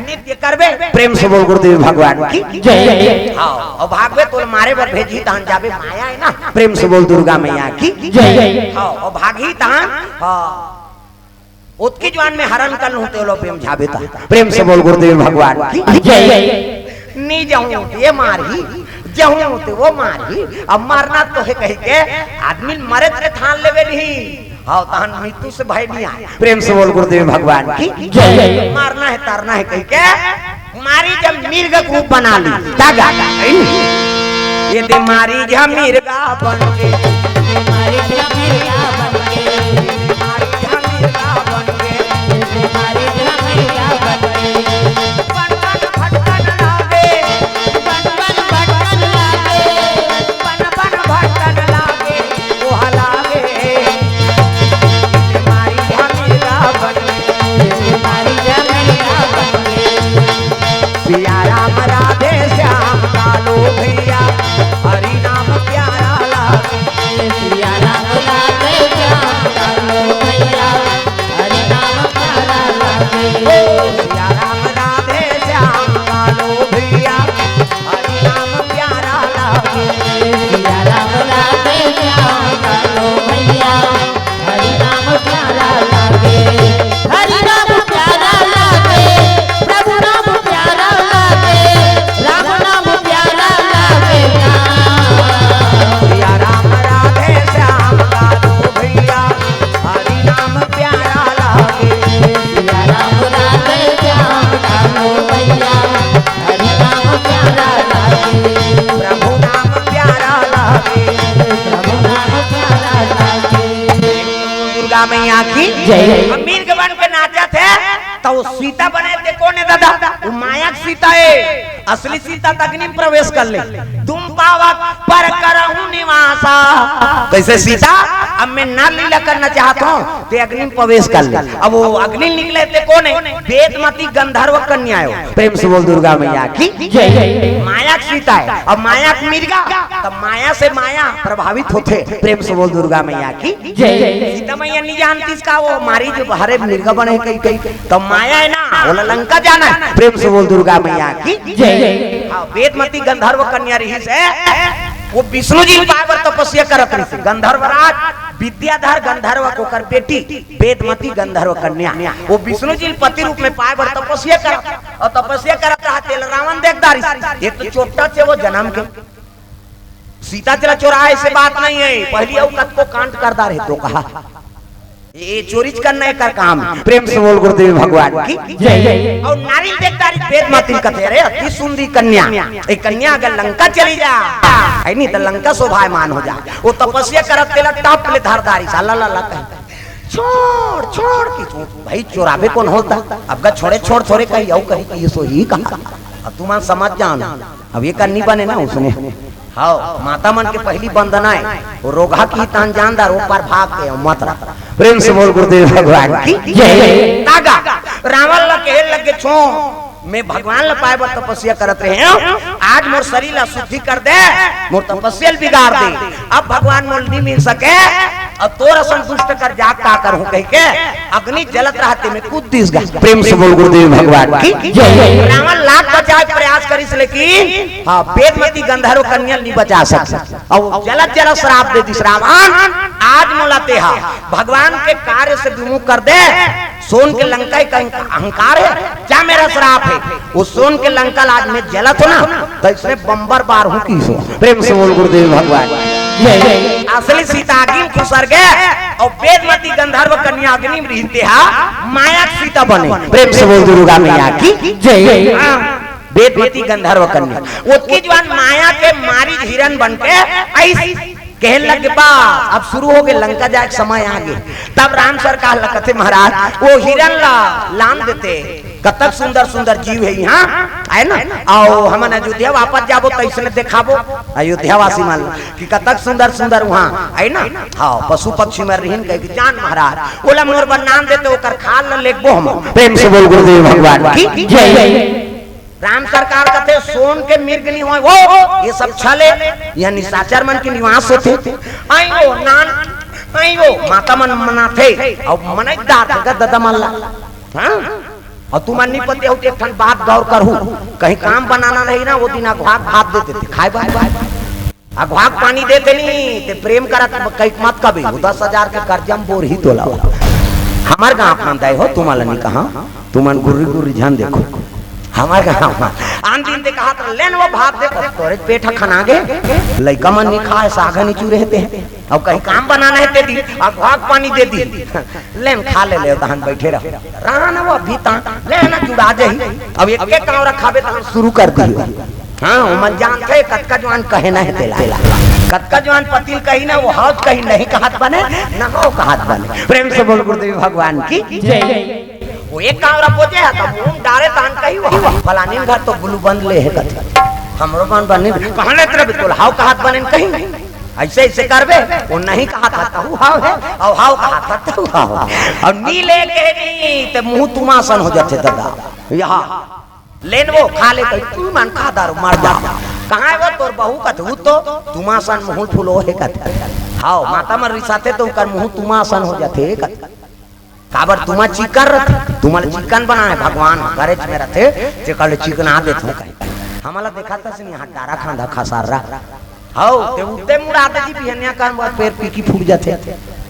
नृत्य करबे।" प्रेम से बोल गुरुदेव भगवान की जय। हाँ, और भागबे तो मारे बर भेजी, तहन जाबे, माया है ना। प्रेम से बोल दुर्गा मैया की जय। हाँ, और भागी तहन, हाँ, ओतकी जुवार में हरण कर लूं, तेलो प्रेम झाबे ता। प्रेम से बोल गुरुदेव भगवान की जय। "नी जाऊं ये मारी, जाऊं ते वो मारी।" अब मरना तो है कह के आदमी मरे ते ठान लेवे नहीं। हाँ, तहन मृत्यु से भय नहीं आए। प्रेम से बोल गुरुदेव भगवान की जय। मरना है, तरना है कह के मारी जब मिर्ग के रूप बना ली, तागा। ये दे मारी जब मिर्गा बन के, मारी जब मिर्गा बन के, मारी जब मिर्गा बन के, मारी जब मिर्गा बन के। बन बन भटकन लागे, बन बन भटकन लागे, बन बन भटकन लागे, ओह लागे। मारी झमेला बन के, मारी झमेला बन के। सिया राम राधे श्याम कालो भैया, हरि नाम प्यारा ला सिया राम राधे श्याम कालो भैया, हरि नाम प्यारा लागे। सिया राम राधे श्याम कालो भैया, हरि नाम प्यारा लागे। सिया राम राधे श्याम कालो भैया, हरि नाम प्यारा लागे। हरि नाम प्यारा लागे, प्रभु नाम प्यारा लागे, राम नाम प्यारा लागे ना। सिया राम राधे श्याम कालो भैया, हरि नाम प्यारा लागे। सिया राम राधे श्याम कालो भैया, हरि नाम प्यारा लागे। प्रभु नाम प्यारा लागे। प्रभु नाम प्यारा लागे। दुर्गा मैया की जय। अब मिर्ग बन के नाचत हे, त वो सीता बने ते कोन हे दादा? वो माया के सीता हे। असली सीता त अग्नि में प्रवेश कर ले। तुम पावक पर करहु निवासा। कैसे सीता? अब मैं नर लीला करना चाहत हूँ, ते अग्नि में प्रवेश कर ले। अब वो अग्नि निकले ते कोन हे? वेदमती गंधर्व कन्या हे। प्रेम से बोल दुर्गा मैया की जय। माया के सीता हे। अब माया के मिर्गा, त माया से माया प्रभावित होथे। प्रेम से बोल दुर्गा मैया की जय। सीता मैया नहीं जानतीस का वो मारी जो हरे मिर्गा बने कई कई, त माया हे ना, बोला लंका जाना हे। प्रेम से बोल दुर्गा मैया की जय। हाँ, वेदमती गंधर्व कन्या रहिस हे, वो विष्णु जी पाए बर तपस्या करत रहिस हे। गंधर्व राज विद्याधर गंधर्व के ओकर बेटी वेदमती गंधर्व कन्या, वो विष्णु जी पति रूप में पाए बर तपस्या करत, अउ तपस्या करत रहा तेला रावण देख डारिस। ये तो चोट्टा चे वो जनम के सीता चला चोराए, ऐसे बात नहीं हे, पहली अउ कतको कांड कर डारे तो कहा, ये चोरी करना एकर काम। प्रेम से बोल गुरुदेव भगवान की जय। अउ नारी देख डारिस वेदमती कथे, अरे अति सुंदरी कन्या, ये कन्या अगर लंका चली जा, हे नहीं त लंका शोभायमान हो जा। वो तपस्या करत तेला टाप ले धर डारिस, ला ला ला कही, छोड़ छोड़ की छोड़, भाई चोराबे कोन होता? अब का छोड़े छोड़ थोरे कही, अउ कही कि ये सो ही कहा। अब तुमन समझ जाओ ना, अब ये करनी बने ना उसने। हाँ, माता मन के पहली वंदना हे, वो रोगहा की तहन जान डार, वो पर भाग के मत रह। प्रेम से बोल गुरुदेव भगवान की जय। तागा रावण ला कहे लगे, छो मैं भगवान ला पाए बर तपस्या करत रहे हूँ, आज मोर शरीर ला शुद्धि कर दे, मोर तपस्या ला बिगाड़ दे। अब भगवान मोल नहीं मिल सके, अब तोर असन दुष्ट कर जाग का करूँ कह के अग्नि जलत रहते में कूद दिस गा। प्रेम से बोल गुरुदेव भगवान की जय। रावण लाख बचाए प्रयास करिस, लेकिन हाँ, वेदमती गंधर्व कन्या नहीं बचा सक। अब जलत जलत श्राप दे दिस, रावण आज मोला तेहा भगवान के कार्य से विमुख कर दे। सोन के लंका का अहंकार हे, क्या मेरा श्राप हे? वो सोन के लंका ला आज मैं जलत हूँ ना, त इसने बम्बर बार हूँ की सो। प्रेम से बोल गुरुदेव भगवान। जय। असली सीता अग्नि में खुसर गे अउ वेदमती गंधर्व कन्या अग्नि में रहिते हा, माया के सीता बने। प्रेम से बोल दुर्गा मैया की जय। हाँ, वेदमती गंधर्व कन्या। ओतकी जुवान माया के मारी हिरन बन के ऐस कहे लगे, बा, अब शुरू हो गे, लंका जाए के समय आ गे। तब राम सरकार ला कथे, महाराज, वो हिरन ला लान देते, कतक सुंदर सुंदर जीव हे इहाँ, हे ना? अउ हमन अयोध्या वापस जाबो त इसने देखाबो अयोध्या वासी मन ला कि कतक सुंदर सुंदर उहाँ, हे ना? हाँ, पशु पक्षी मन रहिन कहे कि जान महाराज, ओला मोर बर लान देते, ओकर खाल ला लेगबो हम। प्रेम से बोल गुरुदेव भगवान की जय। राम सरकार कथे, सोन के मिर्ग नहीं होय, वो ये सब छले, ये निशाचर मन के निवास होथे। आई वो नान, आई वो माता मन मनाथे, अउ मनई डार के ददा मन ला। हाँ? अउ तुमन नहीं पते हो, एक ठन बात गौर करहू, कहीं काम बनाना रही ना, वो दिन अघवाक भात देते थे, खाए बाय बाय। अघवाक पानी देते नहीं, ते प्रेम करत कई मत कबे, वो दस हजार के कर्जा में बोर ही तोला। हमर गाँव में दे हो, तुमन ला नहीं कहा, तुमन गुर्री गुर्री झन देखो। हमर गाँव में आन दिन ते कहा था, लेन वो भात दे, तोरे पेट ह खना गे, लइका मन नहीं खाए, साग नहीं चूरे हे ते। अब कहीं काम बनाना हे ते दी, अघवाक पानी दे दी, लेन खा ले, ले, तहन बैठे रहो। रहा ना वो अभी तक, ले ना जुड़ा जाही। अब एक एक कांवरा खाबे तहन शुरू कर दी। हाँ, ओमन जानथे, कतका जुवान कहे ना हे तेला। कतका जुवान पति ल कही ना, वो हव कही नहीं कहत बने, ना हव कहत बने। प्रेम से बोल गुरुदेव भगवान की जय। वो एक कांवरा पोजे हे, तब मुंह डारे तान कही, वो फलानी घर तो गुलूबंद ले हे कथे। हमरो मन बने, कहाँ लेत रहे बिल्कुल, हव कहत बने कही। ऐसे, ऐसे करबे, वो नहीं कहत हा, तहु हव हे, अउ हव कहत हा, तहु हव हे। अउ नी ले के नी, ते मुंह तुमासन हो जाथे दादा। यहाँ लेन वो खा ले, कही, तुमन खा डारो, मर जा। कहाँ हे वो तोर बहू कथे, वो तो तुमासन मुंह फुलो हे कथे। हव, माता मन रिसाथे त ओकर मुंह तुमा असन हो जाथे। काबर तुमा चिक्कन रथे, तुमा ल चिक्कन बनाए भगवान ह, गरज में रथे, तेकर ले चिकना देथों कहे। हमला देखाथस नहीं, हाथ डारा खांधा खसार रहा। हव, ते उते मुड़ा दे जी, बिहनिया का हमर पेर पीकी फूट जाथे।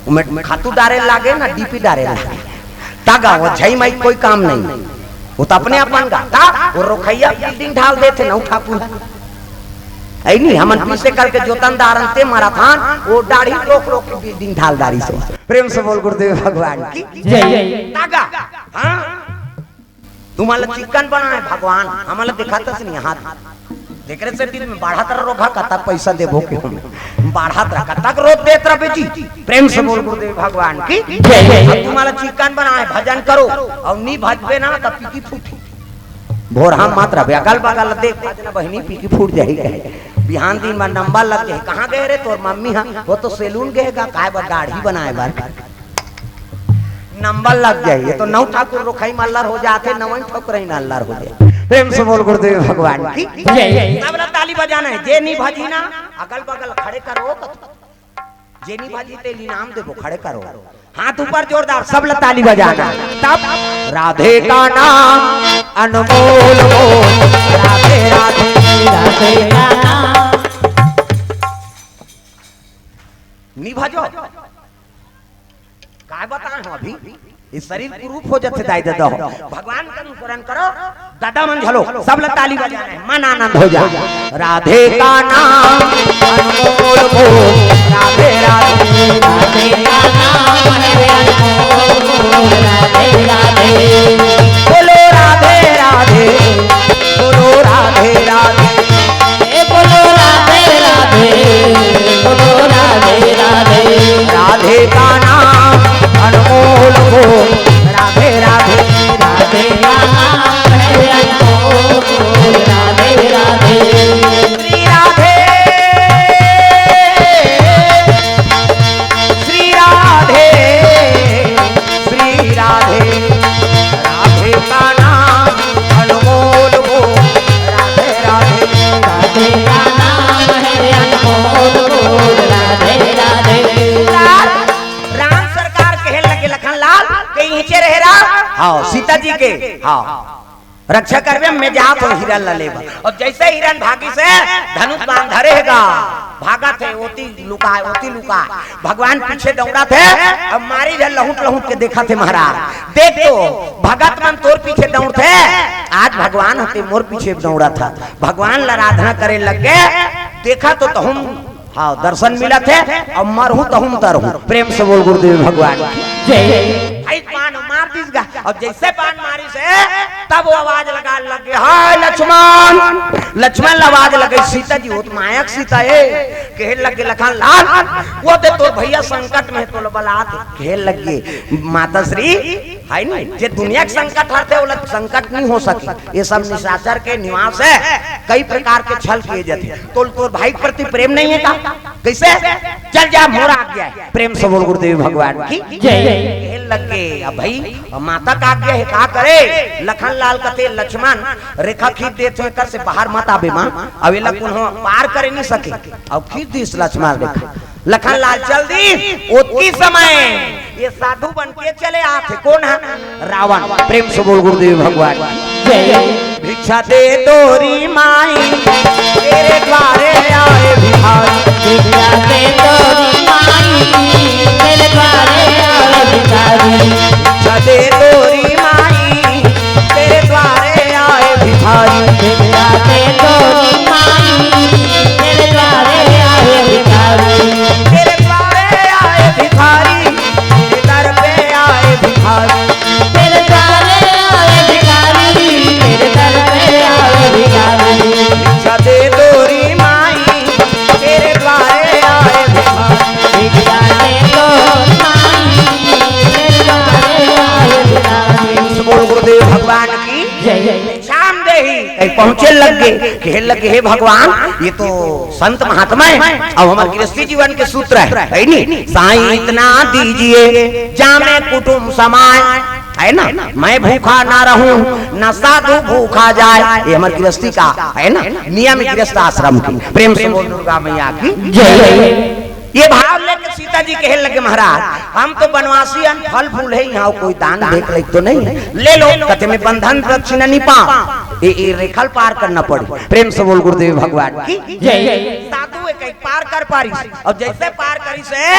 ओमे खातू डारे लागे ना, डीपी डारे लागे। ता गा, वो झई माई कोई काम नहीं। वो तो अपने अपन गा। ता, वो रोखइया बिल्डिंग ढाल देथे, नौ ठाकुर। ऐ नहीं, हमन पीसे करके जोतन दारन ते मराथन, वो डाढ़ी रोक रोक के बिल्डिंग ढाल डारी से। प्रेम से बोल गुरुदेव भगवान की। जय। ता गा, हाँ? तुमला चिक्कन बनाए भगवान, हमला देखाथस नहीं हाथ। तेकरे से दिन में बाढ़त रह रोघा, कतक पैसा देबो के हम। बाढ़त रह, कतक रोज देत रह बेटी। प्रेम से बोल गुरुदेव भगवान की। जय। अब तुमला चिक्कन बनाए, भजन करो, अउ नी भजबे ना त पीकी फूटी। भोरहा मत रहबे, अगल बगल देख, आज ना बहिनी पीकी फूट जाही कहे। बिहान दिन में नंबर लग जाही, कहाँ गए रे तोर मम्मी हा? वो तो सैलून गए गा, काय बर दाढ़ी बनाए बर। नंबर लग जाही, ये तो नौ ठाकुर रोखई में अल्लर हो जाथे, नवई ठकुरई में अल्लर हो जाथे। प्रेम से बोल गुरुदेव भगवान की। जय। सब ला ताली बजाना है, जे नी भजी ना, अगल बगल खड़े करो, जे नी भजी ते इनाम देबो, खड़े करो, हाथ ऊपर जोरदार, सब ला ताली बजाना। तब राधे का नाम अनमोल हो, राधे राधे। राधे का नाम। नी भजो, काय बताए हो अभी? ये शरीर कुरूप हो जाथे दाई ददा हो। भगवान का अनुकरण करो, ददा मन झलो, सब ला ताली बजाना है, मन आनंद हो जा। राधे का नाम अनमोल हो, राधे राधे। राधे का नाम है अनमोल, राधे राधे। बोलो राधे राधे, बोलो राधे राधे। ए बोलो राधे राधे, बोलो राधे राधे। राधे का नाम अनमोल हो, राधे राधे। राधे का नाम है अनमोल, राधे राधे। श्री राधे, श्री राधे, श्री राधे। राधे का नाम अनमोल हो, राधे राधे। राधे का नाम है अनमोल हो, राधे राधे। राम सरकार कहे लगे लखन लाल के इहिंचे रहे राम। हाँ, सीता जी के, हाँ। रक्षा करबे, मैं जात हों हीरा ला लेबा। अब जैसे हिरन भागी से धनुष बाण धरे हे गा, भागत हे, ओती लुका, ओती लुका। भगवान पीछे दौड़त हे, अब मारी झन लहुट लहुट के देखत हे महाराज। देख तो, भगत मन तोर पीछे दौड़त हे, आज भगवान हते मोर पीछे दौड़त हे। भगवान ला आराधना करे लग गे, देखा तो तहूँ हाँ, दर्शन मिलत हे, अब मरहूँ तहूँ तरहूँ। प्रेम से बोल गुरुदेव भगवान की जय। भाई बाण मार दिस गा, अब जैसे बाण मारिस हे, तब वो आवाज लगा लग गे, "हाय लक्ष्मण, लक्ष्मण," आवाज लगे सीता जी, वो तो मायक सीता हे, कहे लग गे, "लखन लाल, वो दे तोर भैया संकट में हे, तोला बलात हे।" कहे लग गे, माता श्री, है नहीं, जे दुनिया के संकट हरथे, ओला संकट नहीं हो सके। ये सब निशाचर के निवास हे, कई प्रकार के छल किए जाथे। तो तोर भाई के प्रति प्रेम नहीं हे का? कैसे? चल जा, मोर आज्ञा हे। प्रेम से बोल गुरुदेव भगवान की जय। कहे लग गे, अब भाई, माता का आज्ञा हे, का करे? लखन लाल कथे, "लक्ष्मण, रेखा खींच देत हों, एकर से बाहर मत आबे माँ, अब एला कोनो पार करे नहीं सके।" अब खींच दिस लक्ष्मण रेखा। लखन लाल चल दिस, ओतकी समय ये साधु बन के चले आथे। कोन हे? रावण। प्रेम से बोल गुरुदेव भगवान की जय। भिक्षा दे तोरी माई, तेरे द्वारे आए भिखारी। भिक्षा दे तोरी माई, तेरे द्वारे आए भिखारी। भिक्षा दे तोरी माई, तेरे द्वारे आए भिखारी। भिक्षा दे तोरी माई, तेरे द्वारे आए भिखारी। तेरे द्वारे आए भिखारी, तेरे दर पे आए भिखारी। तेरे द्वारे आए भिखारी, तेरे दर पे आए भिखारी। भिक्षा दे तोरी माई, तेरे द्वारे आए भिखारी। भिक्षा दे तोरी माई, तेरे द्वारे आए भिखारी। बोल गुरुदेव भगवान की जय। शाम देही कहीं पहुंचे लग गे, कहे लग गे, "हे भगवान, ये तो संत महात्मा हे, अब हमर गृहस्थी जीवन के सूत्र हे, है नी? साईं इतना दीजिए, जामे कुटुम समाय, है ना? मैं भूखा ना रहूं, ना साधु भूखा जाए।" ये हमर गृहस्थी का, है ना, नियम गृहस्थ आश्रम की। प्रेम से बोल दुर्गा मैया की जय। ये भाव लेके सीता जी कहे लगे, महाराज, हम तो बनवासी हन, फल फूल हे, इहाँ कोई दान भेंट लइक तो नहीं हे, ले लो। कथे, मैं बंधन दक्षिणा नहीं पाँव, ये, ये रेखा ल पार करना पड़ी। प्रेम से बोल गुरुदेव भगवान की जय। साधु हे कहि पार कर पारिस, अउ जइसे पार करिस हे,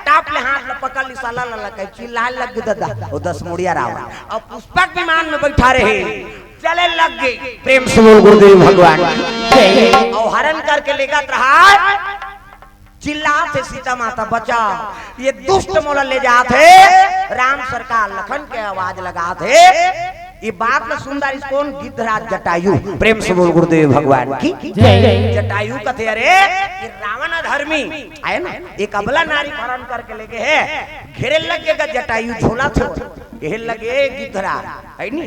टाप ले हाथ ल पकड़ लिस, ला ला ला कहि चिल्लाय लग गे, दादा, ओ दस मुड़िया रावण, अउ पुष्पक विमान में बइठा रहे, चले लग गे। प्रेम से बोल गुरुदेव भगवान की जय। अउ हरण करके लेगत रहा, चिल्लात हे, सीता माता बचाव, ये दुष्ट मोला ले जात हे, राम सरकार लखन के आवाज लगात हे। ये बात ल सुनत रिहिस कोन? गिद्धराज जटायु। प्रेम से बोल गुरुदेव भगवान की जय। जटायु कथे, अरे ये रावण अधर्मी हे ना, एक अबला नारी हरण करके लेगे हे, घेरे लग गे गा जटायु, झोला छोड़। कहे लगे, "ए गिद्धरा, हे नी,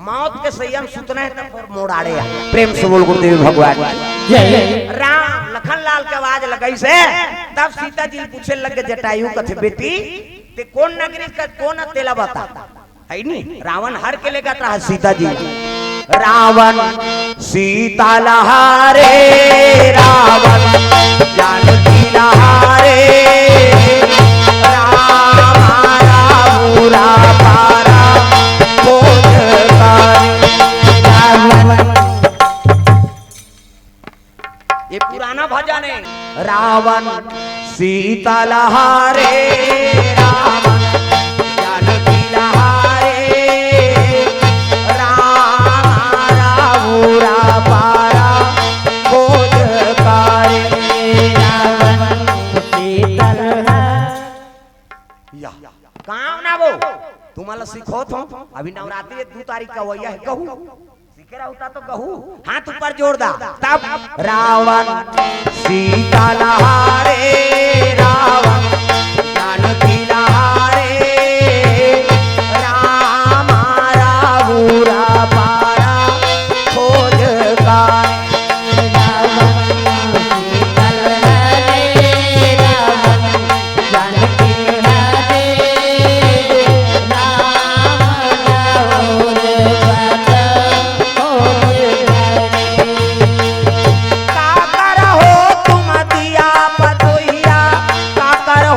मौत के सैया म सुतना हे त मोर आड़े आ।" प्रेम से बोल गुरुदेव भगवान की जय। राम लखन लाल के आवाज लगाइस हे, तब सीता जी पूछे लगे जटायु कथे, "बेटी, ते कोन नगरी के, कोन तेला बता?" हे नी, रावण हर के लेगत रहा सीता जी। रावण सीता ल हरे, रावण जानकी ल हरे, राम राम उरा पारा खोज करे। ये पुराना भजन हे। रावण सीता ल हरे, रावण जानकी ल हरे, राम राम उरा पारा खोज करे। रावण सीता ल हरे। या। गाँव ना वो, तुम्हारा सिखोत हो, अभी नवरात्रि दू तारीख का वही हे, कहू। सीखे रहू ता तो कहू, हाथ ऊपर जोर दा। तब रावण सीता ल हरे, रावण जानकी ल हरे, राम राम उरा पारा खोज करे। रावण सीता ल हरे, रावण जानकी ल हरे, राम राम उरा पारा खोज करे। का करहु तुम दिया पतोहिया, का करहु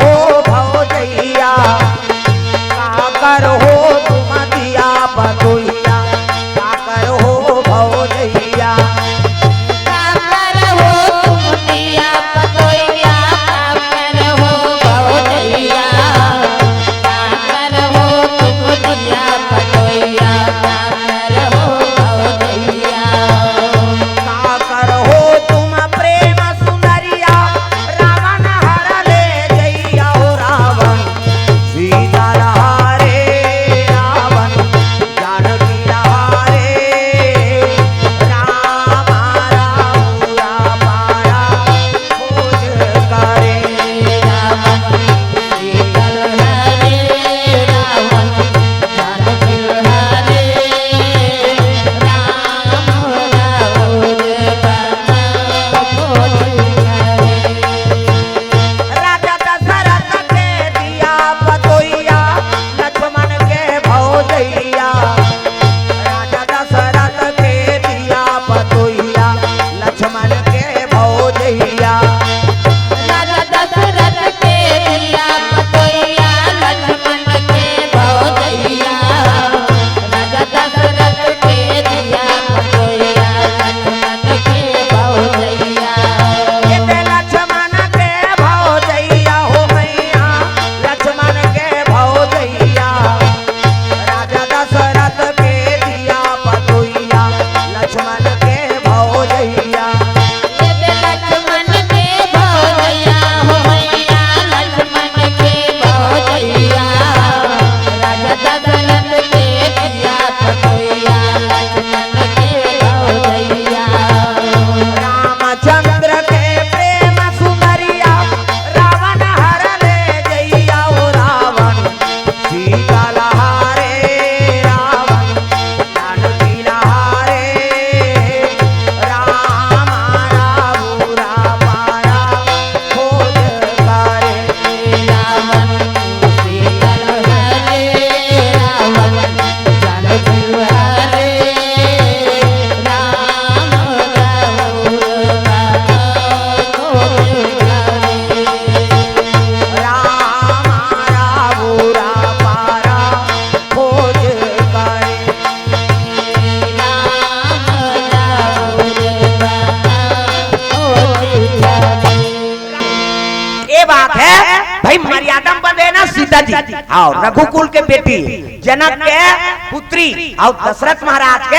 हाँ, रघुकुल के बेटी, जनक के पुत्री, अउ दशरथ महाराज के,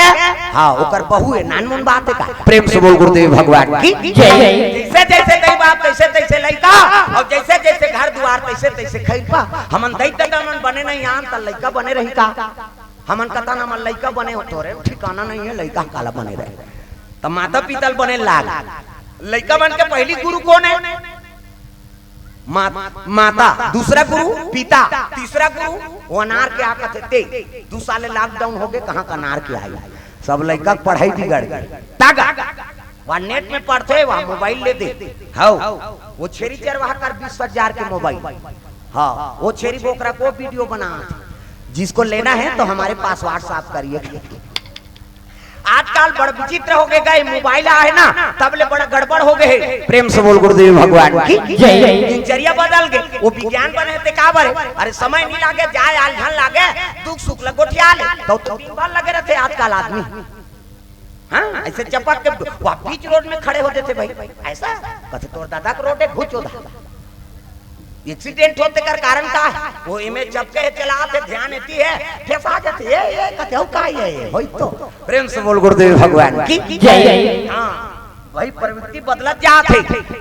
हाँ, ओकर बहू हे, नानमुन बात हे का? प्रेम से बोल गुरुदेव भगवान की। जय। जैसे जैसे दई बाप, तैसे तैसे लइका, अउ जैसे जैसे घर दुआर, तैसे तैसे खइरपा। हमन दई ददा मन बने नहीं आन, त लइका बने रही का? हमन कतन हमन लइका बने हो, तोरे ठिकाना नहीं हे, लइका काला बने रहे। त माता पिता ल बने लाग। लइका मन के पहली गुरु कोन हे? मा-, माता, दूसरा गुरु पिता, तीसरा गुरु वो अनार के आ कथे ते। दू साल ले lockdown होगे, कहाँ का अनार के आई? सब लइका के पढ़ाई बिगड़ गे। तागा, वहाँ net में पढ़थे, वहाँ mobile ले दे। हव, वो छेरी चरवाहा कर बीस हजार के mobile। हाँ, वो छेरी बोकरा को video बना। जिसको लेना है तो हमारे पास WhatsApp करिए। आजकल बड़ विचित्र होगे गा, mobile आहे ना, तब ले बड़ा गड़बड़ होगे हे। प्रेम से बोल गुरुदेव भगवान की जय। दिनचर्या बदल गे। वो विज्ञान बने हे ते काबर हे? अरे समय नहीं लागे, जाए आलझन लागे, दुख सुख ल गोठिया ले। तो, तो दिन भर लगे रहिथे आजकल आदमी। हाँ, ऐसे चपक के वहाँ बीच रोड में खड़े हो जाते भाई। ऐसा कथे तोर दादा के रोड हे, घुचो दा। Accident होथे तेकर कारण का हे? वो एमे चपके हे, चलाथे, ध्यान एती हे, ठेसा जाथे, ए, ए, कथे, "हउ का ये, ये होई तो।" प्रेम से बोल गुरुदेव भगवान की जय। हाँ, वही प्रवृत्ति बदलत जात हे।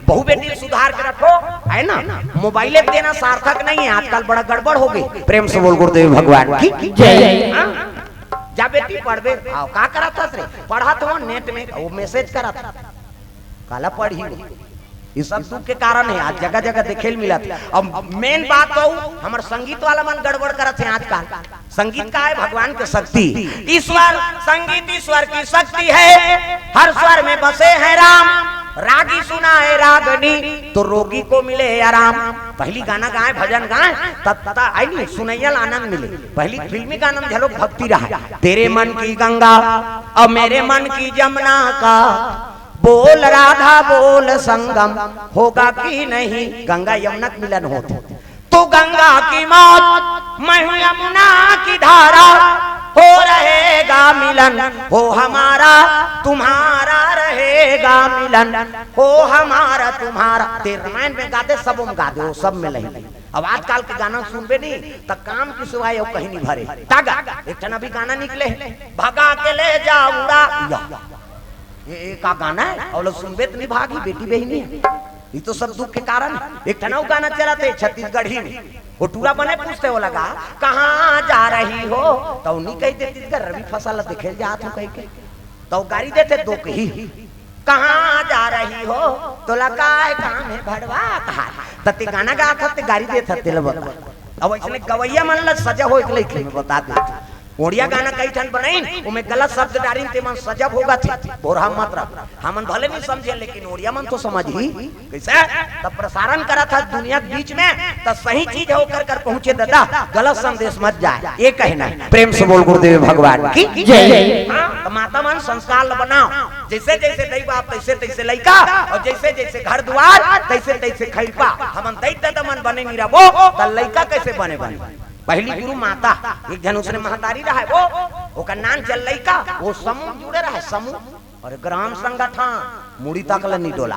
बहू बेटी सुधार के रखो, है ना? Mobile देना सार्थक नहीं हे, आजकल बड़ा गड़बड़ होगे। प्रेम से बोल गुरुदेव भगवान की जय। हाँ? जा बेटी पढ़बे, आओ, का करत हस रे? पढ़त हो net में, वो message करत हे। काला पढ़ही वो। ये सब दुख के कारण हे, आज जगह जगह देखे ल मिलत हे। अब main बात तो हमर संगीत वाला मन गड़बड़ करत हे आजकल। संगीत का हे? भगवान के शक्ति। ईश्वर संगीत ईश्वर की शक्ति है, हर स्वर में बसे हैं राम। रागी सुनाए रागनी तो रोगी को मिले आराम। पहली गाना गाए, भजन गाए, तब तक आई नहीं सुनैया ल आनंद मिले। पहली फिल्मी गाना में झलक भक्ति रहा, तेरे मन की गंगा और मेरे मन की जमुना का बोल राधा बोल संगम होगा कि नहीं, गंगा यमुना के मिलन होत हे। तू गंगा की मौत, मैं हूँ यमुना की धारा, हो रहेगा मिलन, हो हमारा तुम्हारा रहेगा मिलन, हो हमारा तुम्हारा। ते रामायण में गा दे, सब में गा दे, वो सब में लही। अब आजकल के गाना सुनबे नहीं, त काम के सिवाय अउ कहीं नहीं भरे। तागा, एक ठन अभी गाना निकले हे, भगा के ले जा उड़ा। या। ये, ये का गाना हे? अउ लोग सुनबे त नहीं भागी, बेटी बहिनी हे। ये तो सब दुख के कारण हे। एक ठन अउ गाना चलत हे छत्तीसगढ़ी में, वो टूरा बने पूछथे वो लगा, "कहाँ जा रही हो?" तो नहीं कही देती, "रबी फसल देखे जात हूँ," कह के। तो गारी देथे दो कही, "कहाँ जा रही हो?" तो लगा है काम है भड़वा कहा। त ते गाना गात हस, ते गारी देत हस, तेला बता। अब इसने गवैया मन ला सजा हो, एक लइके में बता दे। ओड़िया गाना कई ठन बनाइन, ओमे गलत शब्द डारिन, ते मन सजा भोगत हे, भोरहा मत रह। हमन भले नहीं समझे, लेकिन ओड़िया मन तो समझही। कैसे? तब प्रसारण करत हस दुनिया के बीच में, त सही चीज हे ओकर कर पहुंचे दादा, गलत संदेश मत जाए, ये कहना हे। प्रेम से बोल गुरुदेव भगवान की जय। हाँ, त माता मन संस्कार ल बनाओ, जैसे जैसे दई बाप तैसे तैसे लइका, और जैसे जैसे घर दुआर तैसे तैसे खैरपा। हमन दई ददा मन बने नहीं रहबो, त लइका कैसे बने बने? पहली गुरु माता, एक झन उसने महतारी रहा हे, वो ओकर नान चल लइका, वो समूह जुड़े रहा हे, समूह। अरे ग्राम संगठन, मुड़ी तक ल नहीं डोला।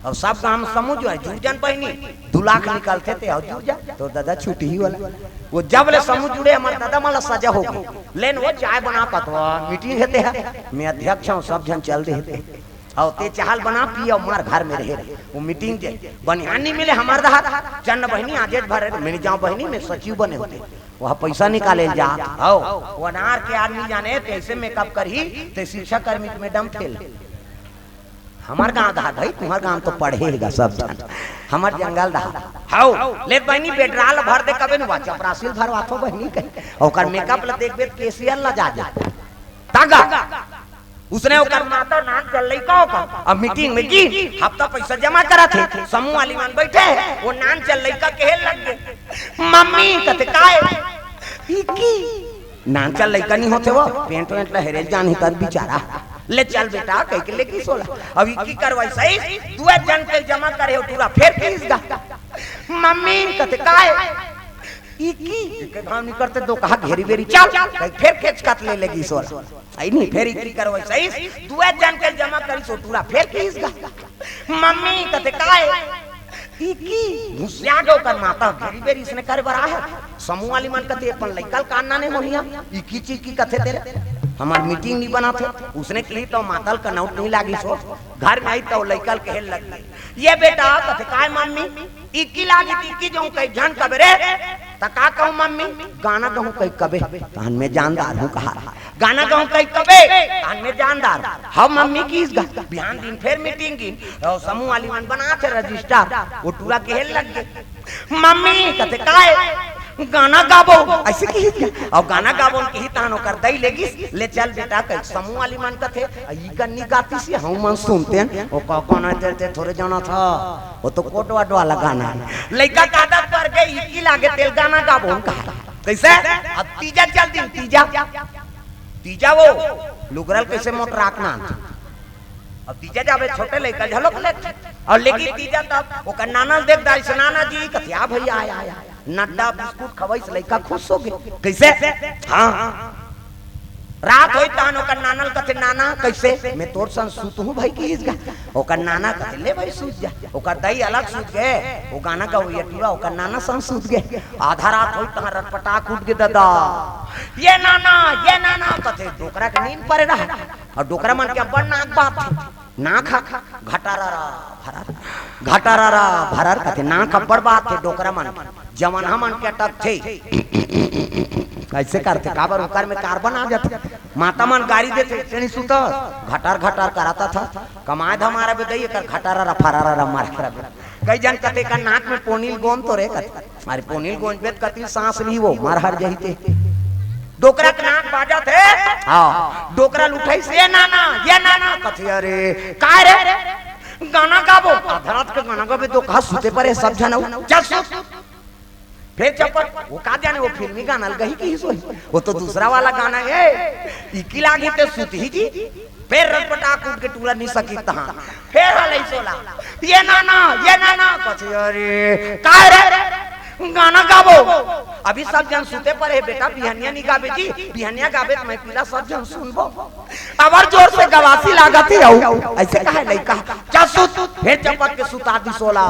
अब सब गांव समूह जो हे, जुड़ जन बहिनी, दू लाख निकलथे ते, अउ जुड़ जा, तो दादा छुट्टी ही वाला। वो जब ले समूह जुड़े, हमर दादा मन ला सजा हो गे। लेन वो चाय बना पतवा, meeting हे ते हे, मैं अध्यक्ष हूँ, सब झन चल दे हे ते। अउ ते चाह ल बना, पी अउ मार घर में रहे। वो meeting जे बनिहान नहीं मिले हमर दादा, चन्न बहिनी आजेज भर रहे, मैं नहीं जाऊँ बहिनी, मैं सचिव बने होते। वह पैसा निकाले ल जात हव। वो अनार के आदमी जाने, तैसे makeup करही, ते शिक्षा कर्मी के madam fail। हमर गांव दाहर भाई, तुम्हर गांव तो पढ़े हेगा सब झन। हमर जंगल दाहर। हव, ले बहिनी बेडरा ल भर दे कबे न, वा चपरासी ल भरवाथो बहिनी कही। ओकर makeup ल देखबे त cashier ल जा जा। तागा। उसने ओकर माता नान चल लइका ओकर। अब meeting में की हफ्ता पैसा जमा करत हे। समूह वाली मन बैठे हे, वो नान चल लइका कहे लग गे, "मम्मी," कथे, "काय?" "इक्की।" नान चल लइका नहीं होथे वो, pant-vant ल हेरे ल जानही तब बिचारा। "ले चल बेटा," कह के लेगिस ओला। अब इक्की करवाइस, दुए झन के जमा करे हो टूरा, फेर किहिस गा, "मम्मी," कथे, "काय?" "इक्की।" इक्की घाम नहीं करते, दो कहा घेरी बेरी, "चल," कह के फेर खेच कत ले लेगिस ओला। आई नहीं, फेर इक्की करवाइस, दुए झन के जमा करिस ओ टूरा, फेर किहिस गा, "मम्मी," कथे, "काय?" इकी, घुसिया गे ओकर माता, बेरी बेरी इसने करे बर आहे। समूह वाली मन कथे, "अपन लइका ल कान नाने होही, इकी चिकी कथे तेरे, हमर मीटिंग नी बनाथे।" उसने कही तो माता ल कनौट नी लागिस हो, घर में आई तो लइका ल कहे लग गे, "ये बेटा," कथे, "काय मम्मी?" "इकी लागी, इकी जहूं कई झन कबे रे।" "त का कहूं मम्मी?" "गाना गहूं कई कबे, तहन में जानदार हूं कहा।" "गाना गहूं कई कबे, तहन में जानदार।" "हव मम्मी," किहिस गा। बिहान दिन फेर मीटिंग गिन, अउ समूह वाली मन बनाथे रजिस्टर, वो टूरा कहे लग गे, "मम्मी," कथे, "काय?" "गाना गाबो," अइसे किहिस गा। अउ गाना गाबो किहिस तहन ओकर दई लेगिस, "ले चल बेटा," कहि समूह वाली मन कथे, "अ, ई कन्नी गातिस, ये हऊ मन सुनतेन, ओ का-, कोन हे तेल ते थोरे जानथस, वो तो कोट वाट वाला गाना हे।" लइका का आदत पर गे, इकी लागे तेल गाना गाबो कहा। कइसे? अब तीजा चल दिन, तीजा। तीजा वो लुगरा ल कइसे मोटराखना। अब तीजा जाबे छोटे लइका झलक ले। अउ लेकिन तीजा तब ओकर नाना ल देख डारिस, "नाना जी," कथे, "आ भइया, आय, आय, आय।" नड्डा बिस्कुट खवइस, लइका खुश हो गे। कइसे? हाँ। रात होई तहन ओकर नाना ल कथे, "नाना, कइसे?" "में तोर संग सुतहूं भई," किहिस गा। ओकर नाना कथे, "ले भई, सुत जा।" ओकर दई अलग सुत गे, वो गाना गवइया टूरा ओकर नाना संग सुत गे। आधा रात होई तहन रटपटाक उठ गे ददा, "ये नाना, ये नाना," कथे, डोकरा के नींद परे रहा। अउ डोकरा मन के अब्बड़ नाक बात हे। नाक ह घटारारा भरर, घटारारा भरर कथे, नाक अब्बड़ बात हे डोकरा मन के। जवन हमन के अटकथे, अइसे करथे, काबर ओकर में कार्बन आ जाथे। माता मन गारी देथे, "तेनी सुत, घटार घटार कराता था, कमाए धमारा बे दई, एकर घटारारा फरारारा मारे करबे।" कई झन कथे, "का नाक में पोनील गोंद तो रे," कथे। अरे पोनील गोंजबे त कति सांस ली वो, मर हर जही ते। डोकरा के नाक बाजत हे। हाँ, डोकरा ल उठइस, "ये नाना, ये नाना," कथे, "अरे, काय रे?" "गाना गाबो।" "आधा रात के गाना गाबे तो कहा सुते परे सब झन अउ। चल सुत।" फेर चपक, वो का जाने, वो फिल्मी गाना ल गही किहिस होही, वो तो दूसरा वाला गाना हे, "इकी लागी ते सुतही जी।" फेर रटपटाक उठ के टूरा नी सकिस तहां। फेर हलइस ओला, "ये नाना, ये नाना," कथे, "अरे, काय रे? गाना गाबो।" "अभी सब झन सुते परे हे बेटा, बिहनिया नी गाबे जी, बिहनिया गाबे त मैं पीला सब झन सुनबो।" "अबर जोर से गवासी लागत हे अउ।" अइसे कहे लइका, "चल सुत।" फेर चपक के सुता दिस ओला।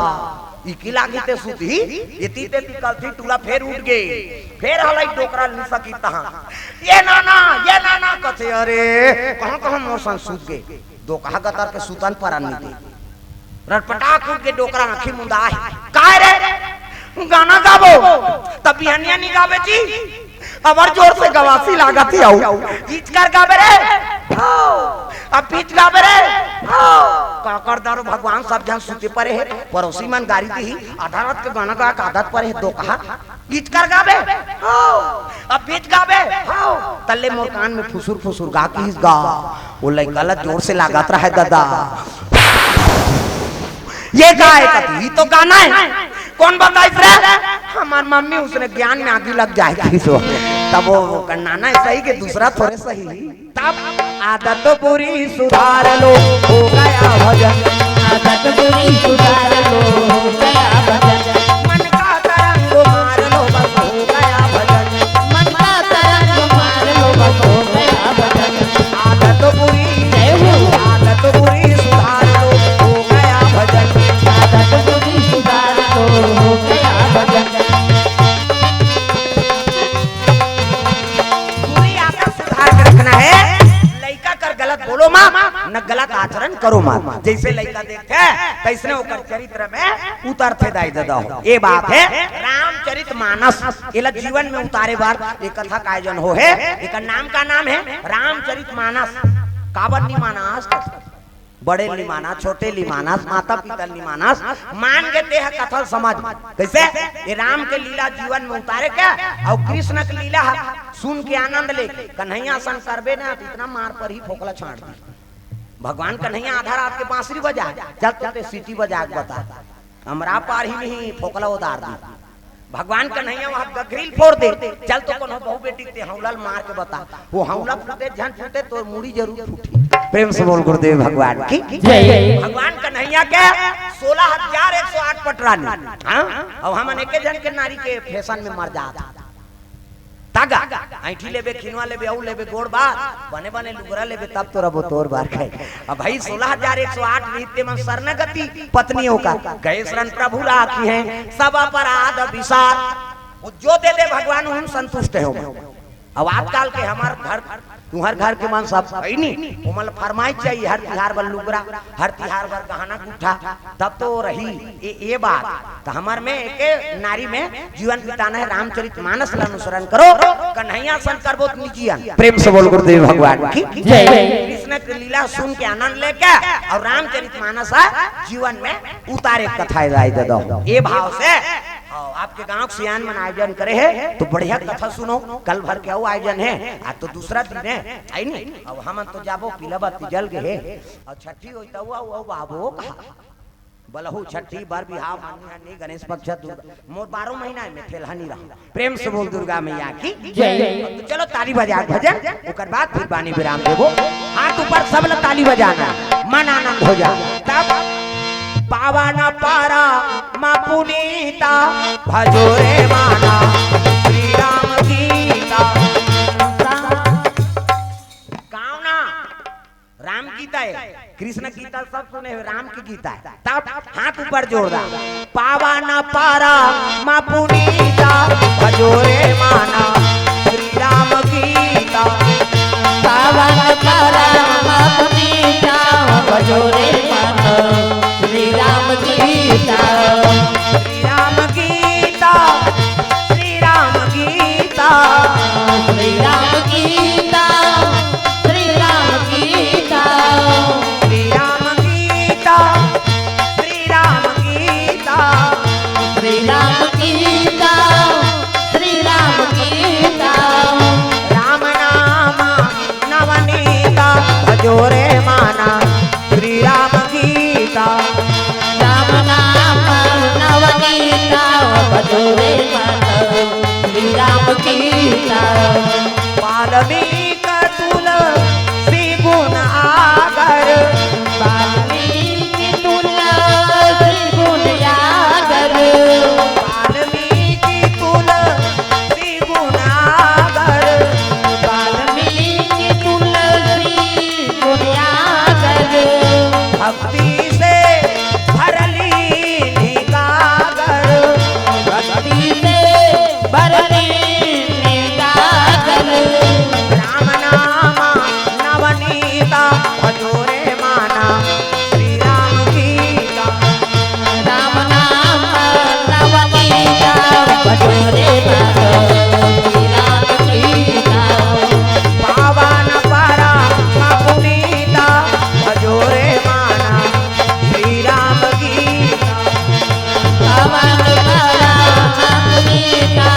इकी लागी ते सुतही, एती तेती कलथी टूरा फेर उठ गे। फेर हलइस डोकरा ल नी सकिस तहां, "ये नाना, ये नाना," कथे, "अरे, कहां कहां मोर संग सुत गे, डोकहा गतर के सुतन परन नी दे।" रटपटाक उठ के डोकरा आंखी मुंदाय, "काय रे, गाना गाबो, त बिहनिया नी गाबे जी, अबर जोर से गवासी लागत हे अउ।" "इचकर गाबे रे, हव, अब बीच गाबे रे, हव।" काकर दारू भगवान सब झन सुते परे हे, पड़ोसी मन गारी दिही, आधा रात के गाना गाए के आदत परे हे डोकहा। "इचकर गाबे?" "हव।" "अब बीच गाबे?" "हव।" तल्ले मोर कान में फुसुर फुसुर गा किहिस गा। वो लइका ला जोर से लागत रहे ददा। "ये का हे?" कथे, "ई तो गाना हे।" "कोन बताइस रे?" "हमर मम्मी, उसने ज्ञान में आगी लग जाए किहिस हो।" तब वो नाना सही के दूसरा थोरे सही। तब आदत बुरी सुधार लो, हो गया भजन। आदत बुरी सुधार लो, हो गया भजन। मन का तरंग मार लो, बस हो गया भजन। मन का तरंग मार लो, बस हो गया भजन। आदत बुरी, जय हो। आदत बुरी सुधार लो, हो गया भजन। आदत बुरी सुधार लो, हो गया भजन। बुरी आदत सुधार के रखना हे। लइका कर गलत बोलो मत, न गलत आचरण करो मत। जइसे लइका देखथे, तइसने ओकर चरित्र में उतरथे दाई ददा हो। ये बात हे रामचरित मानस। एला जीवन में उतारे बर ये कथा का आयोजन हो हे। एकर नाम का नाम हे रामचरित मानस। काबर नी मानस? बड़े ल नी मानस, छोटे ल नी मानस, माता पिता ल नी मानस, मान गे ते ह कथा ल समझ। कइसे? ये राम के लीला जीवन में उतारे के, अउ कृष्ण के लीला ह सुन के आनंद ले। कन्हैया असन करबे ना, त इतना मार परही, फोकला छांट दी। भगवान कन्हैया आधा रात के बांसुरी बजाय, "चल तो ते सीटी बजा के बता, अमरा पारही नहीं, फोकला उतार दी।" भगवान कन्हैया वहां गगरी ल फोर दे, "चल तो कोनो बहू बेटी के ते हौला ल मार के बता, वो हौला फूटे झन फूटे, तोर मुड़ी जरूर फूटी।" प्रेम से बोल गुरुदेव भगवान की जय। भगवान कन्हैया के सोलह हजार एक सौ आठ पटरानी। हाँ? अब हमन एके झन के नारी के फैशन में मर जात। आगा, ऐंठी लेबे, खिनवा लेबे, अउ लेबे, गोड़ बात, बने बने लुगरा लेबे, तब तो रबो तोर बर कहे। अब भाई, सोलह हजार एक सौ आठ नृत्य मन शरणागति पत्नी ओकर, गए शरण प्रभु राखिहैं, सब अपराध बिसार। वो जो दे दे भगवान, हम संतुष्ट हो। अब आजकल के हमर घर, तुहर घर के मन सब है नी, ओमन ल फरमाइश चाहिए, हर तिहार बर लुगरा, हर तिहार बर गहना गुट्ठा, तब तो रही। ए, ए बात त हमर में एके नारी में जीवन बिताना है, रामचरित मानस ल अनुसरण करो, कन्हैया सन करबो त निजियन। प्रेम से बोल गुरुदेव भगवान की जय। कृष्ण के लीला सुन के आनंद लेके और रामचरित मानस ह जीवन में उतारे के कथा राय दे दो। ए भाव से, हाँ, आपके गांव के सियान मन आयोजन करे है तो बढ़िया कथा सुनो। कल भर के अउ आयोजन है, आज तो दूसरा दिन है, है नी? अब हमन तो जाबो, पीला बत्ती जल गए है, और छठी होई त अउ, अउ, अउ बाबो कहा। बलहू छठी, बर बिहाव, मानी हनी, गणेश पक्ष, दुर्गा, मोर बारह महीना में ठेलहा नी रहा। प्रेम से बोल दुर्गा मैया की जय। तो चलो ताली बजा के भजन, ओकर बाद फिर बानी विराम देबो। हाथ ऊपर, सब ल ताली बजाना, मन आनंद हो जा। तब पावन पारा मा पुनीता, भजो रे माना श्री राम गीता। गाओ ना, राम गीता है, कृष्ण गीता सब सुने हो, राम की गीता है। तब हाथ ऊपर जोरदार। पावन पारा मा पुनीता, भजो रे माना श्री राम गीता। पावन पारा मा पुनीता, भजो रे माना श्री राम गीता। श्री राम गीता, श्री राम गीता। श्री राम गीता, श्री राम गीता। श्री राम गीता, श्री राम गीता। श्री राम गीता, श्री राम गीता। राम नाम नवनीता, भजो रे माना श्री राम गीता। राम नाम नवनीता, भजो रे माना श्री राम गीता। वाल्मीकि तुलसी गुण आगर। वाल्मीकि तुलसी गुण आगर। वाल्मीकि तुलसी गुण आगर। वाल्मीकि तुलसी गुण आगर। भक्ति से भरली निगागर। भक्ति से भरली निगागर। राम नाम नवनीता, भजो रे माना श्री राम गीता। राम नाम नवनीता, भजो रे माना श्री राम गीता। पावन परम पुनीता, भजो रे माना श्री राम गीता। पावन परम पुनीता,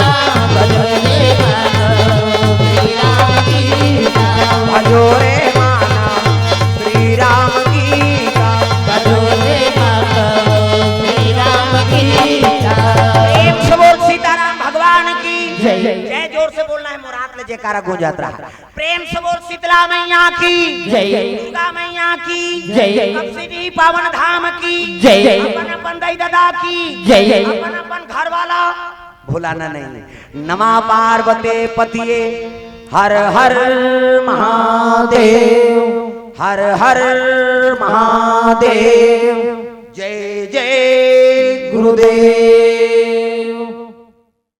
भजो रे माना श्री राम गीता। भजो रे माना श्री राम गीता। भजो रे माना श्री राम गीता। प्रेम से बोल सीताराम भगवान की जय। जय जोर से बोलना है, मोर हाथ ले जयकारा गूंजत रहा। प्रेम से बोल शीतला मैया की जय। दुर्गा मैया की जय। कमसिनी पावन धाम की जय। अपन अपन दाई ददा की जय। अपन अपन घर वाला भुलाना नहीं। नमा पार्वते पतिये हर हर महादेव, हर हर महादेव। जय जय गुरुदेव।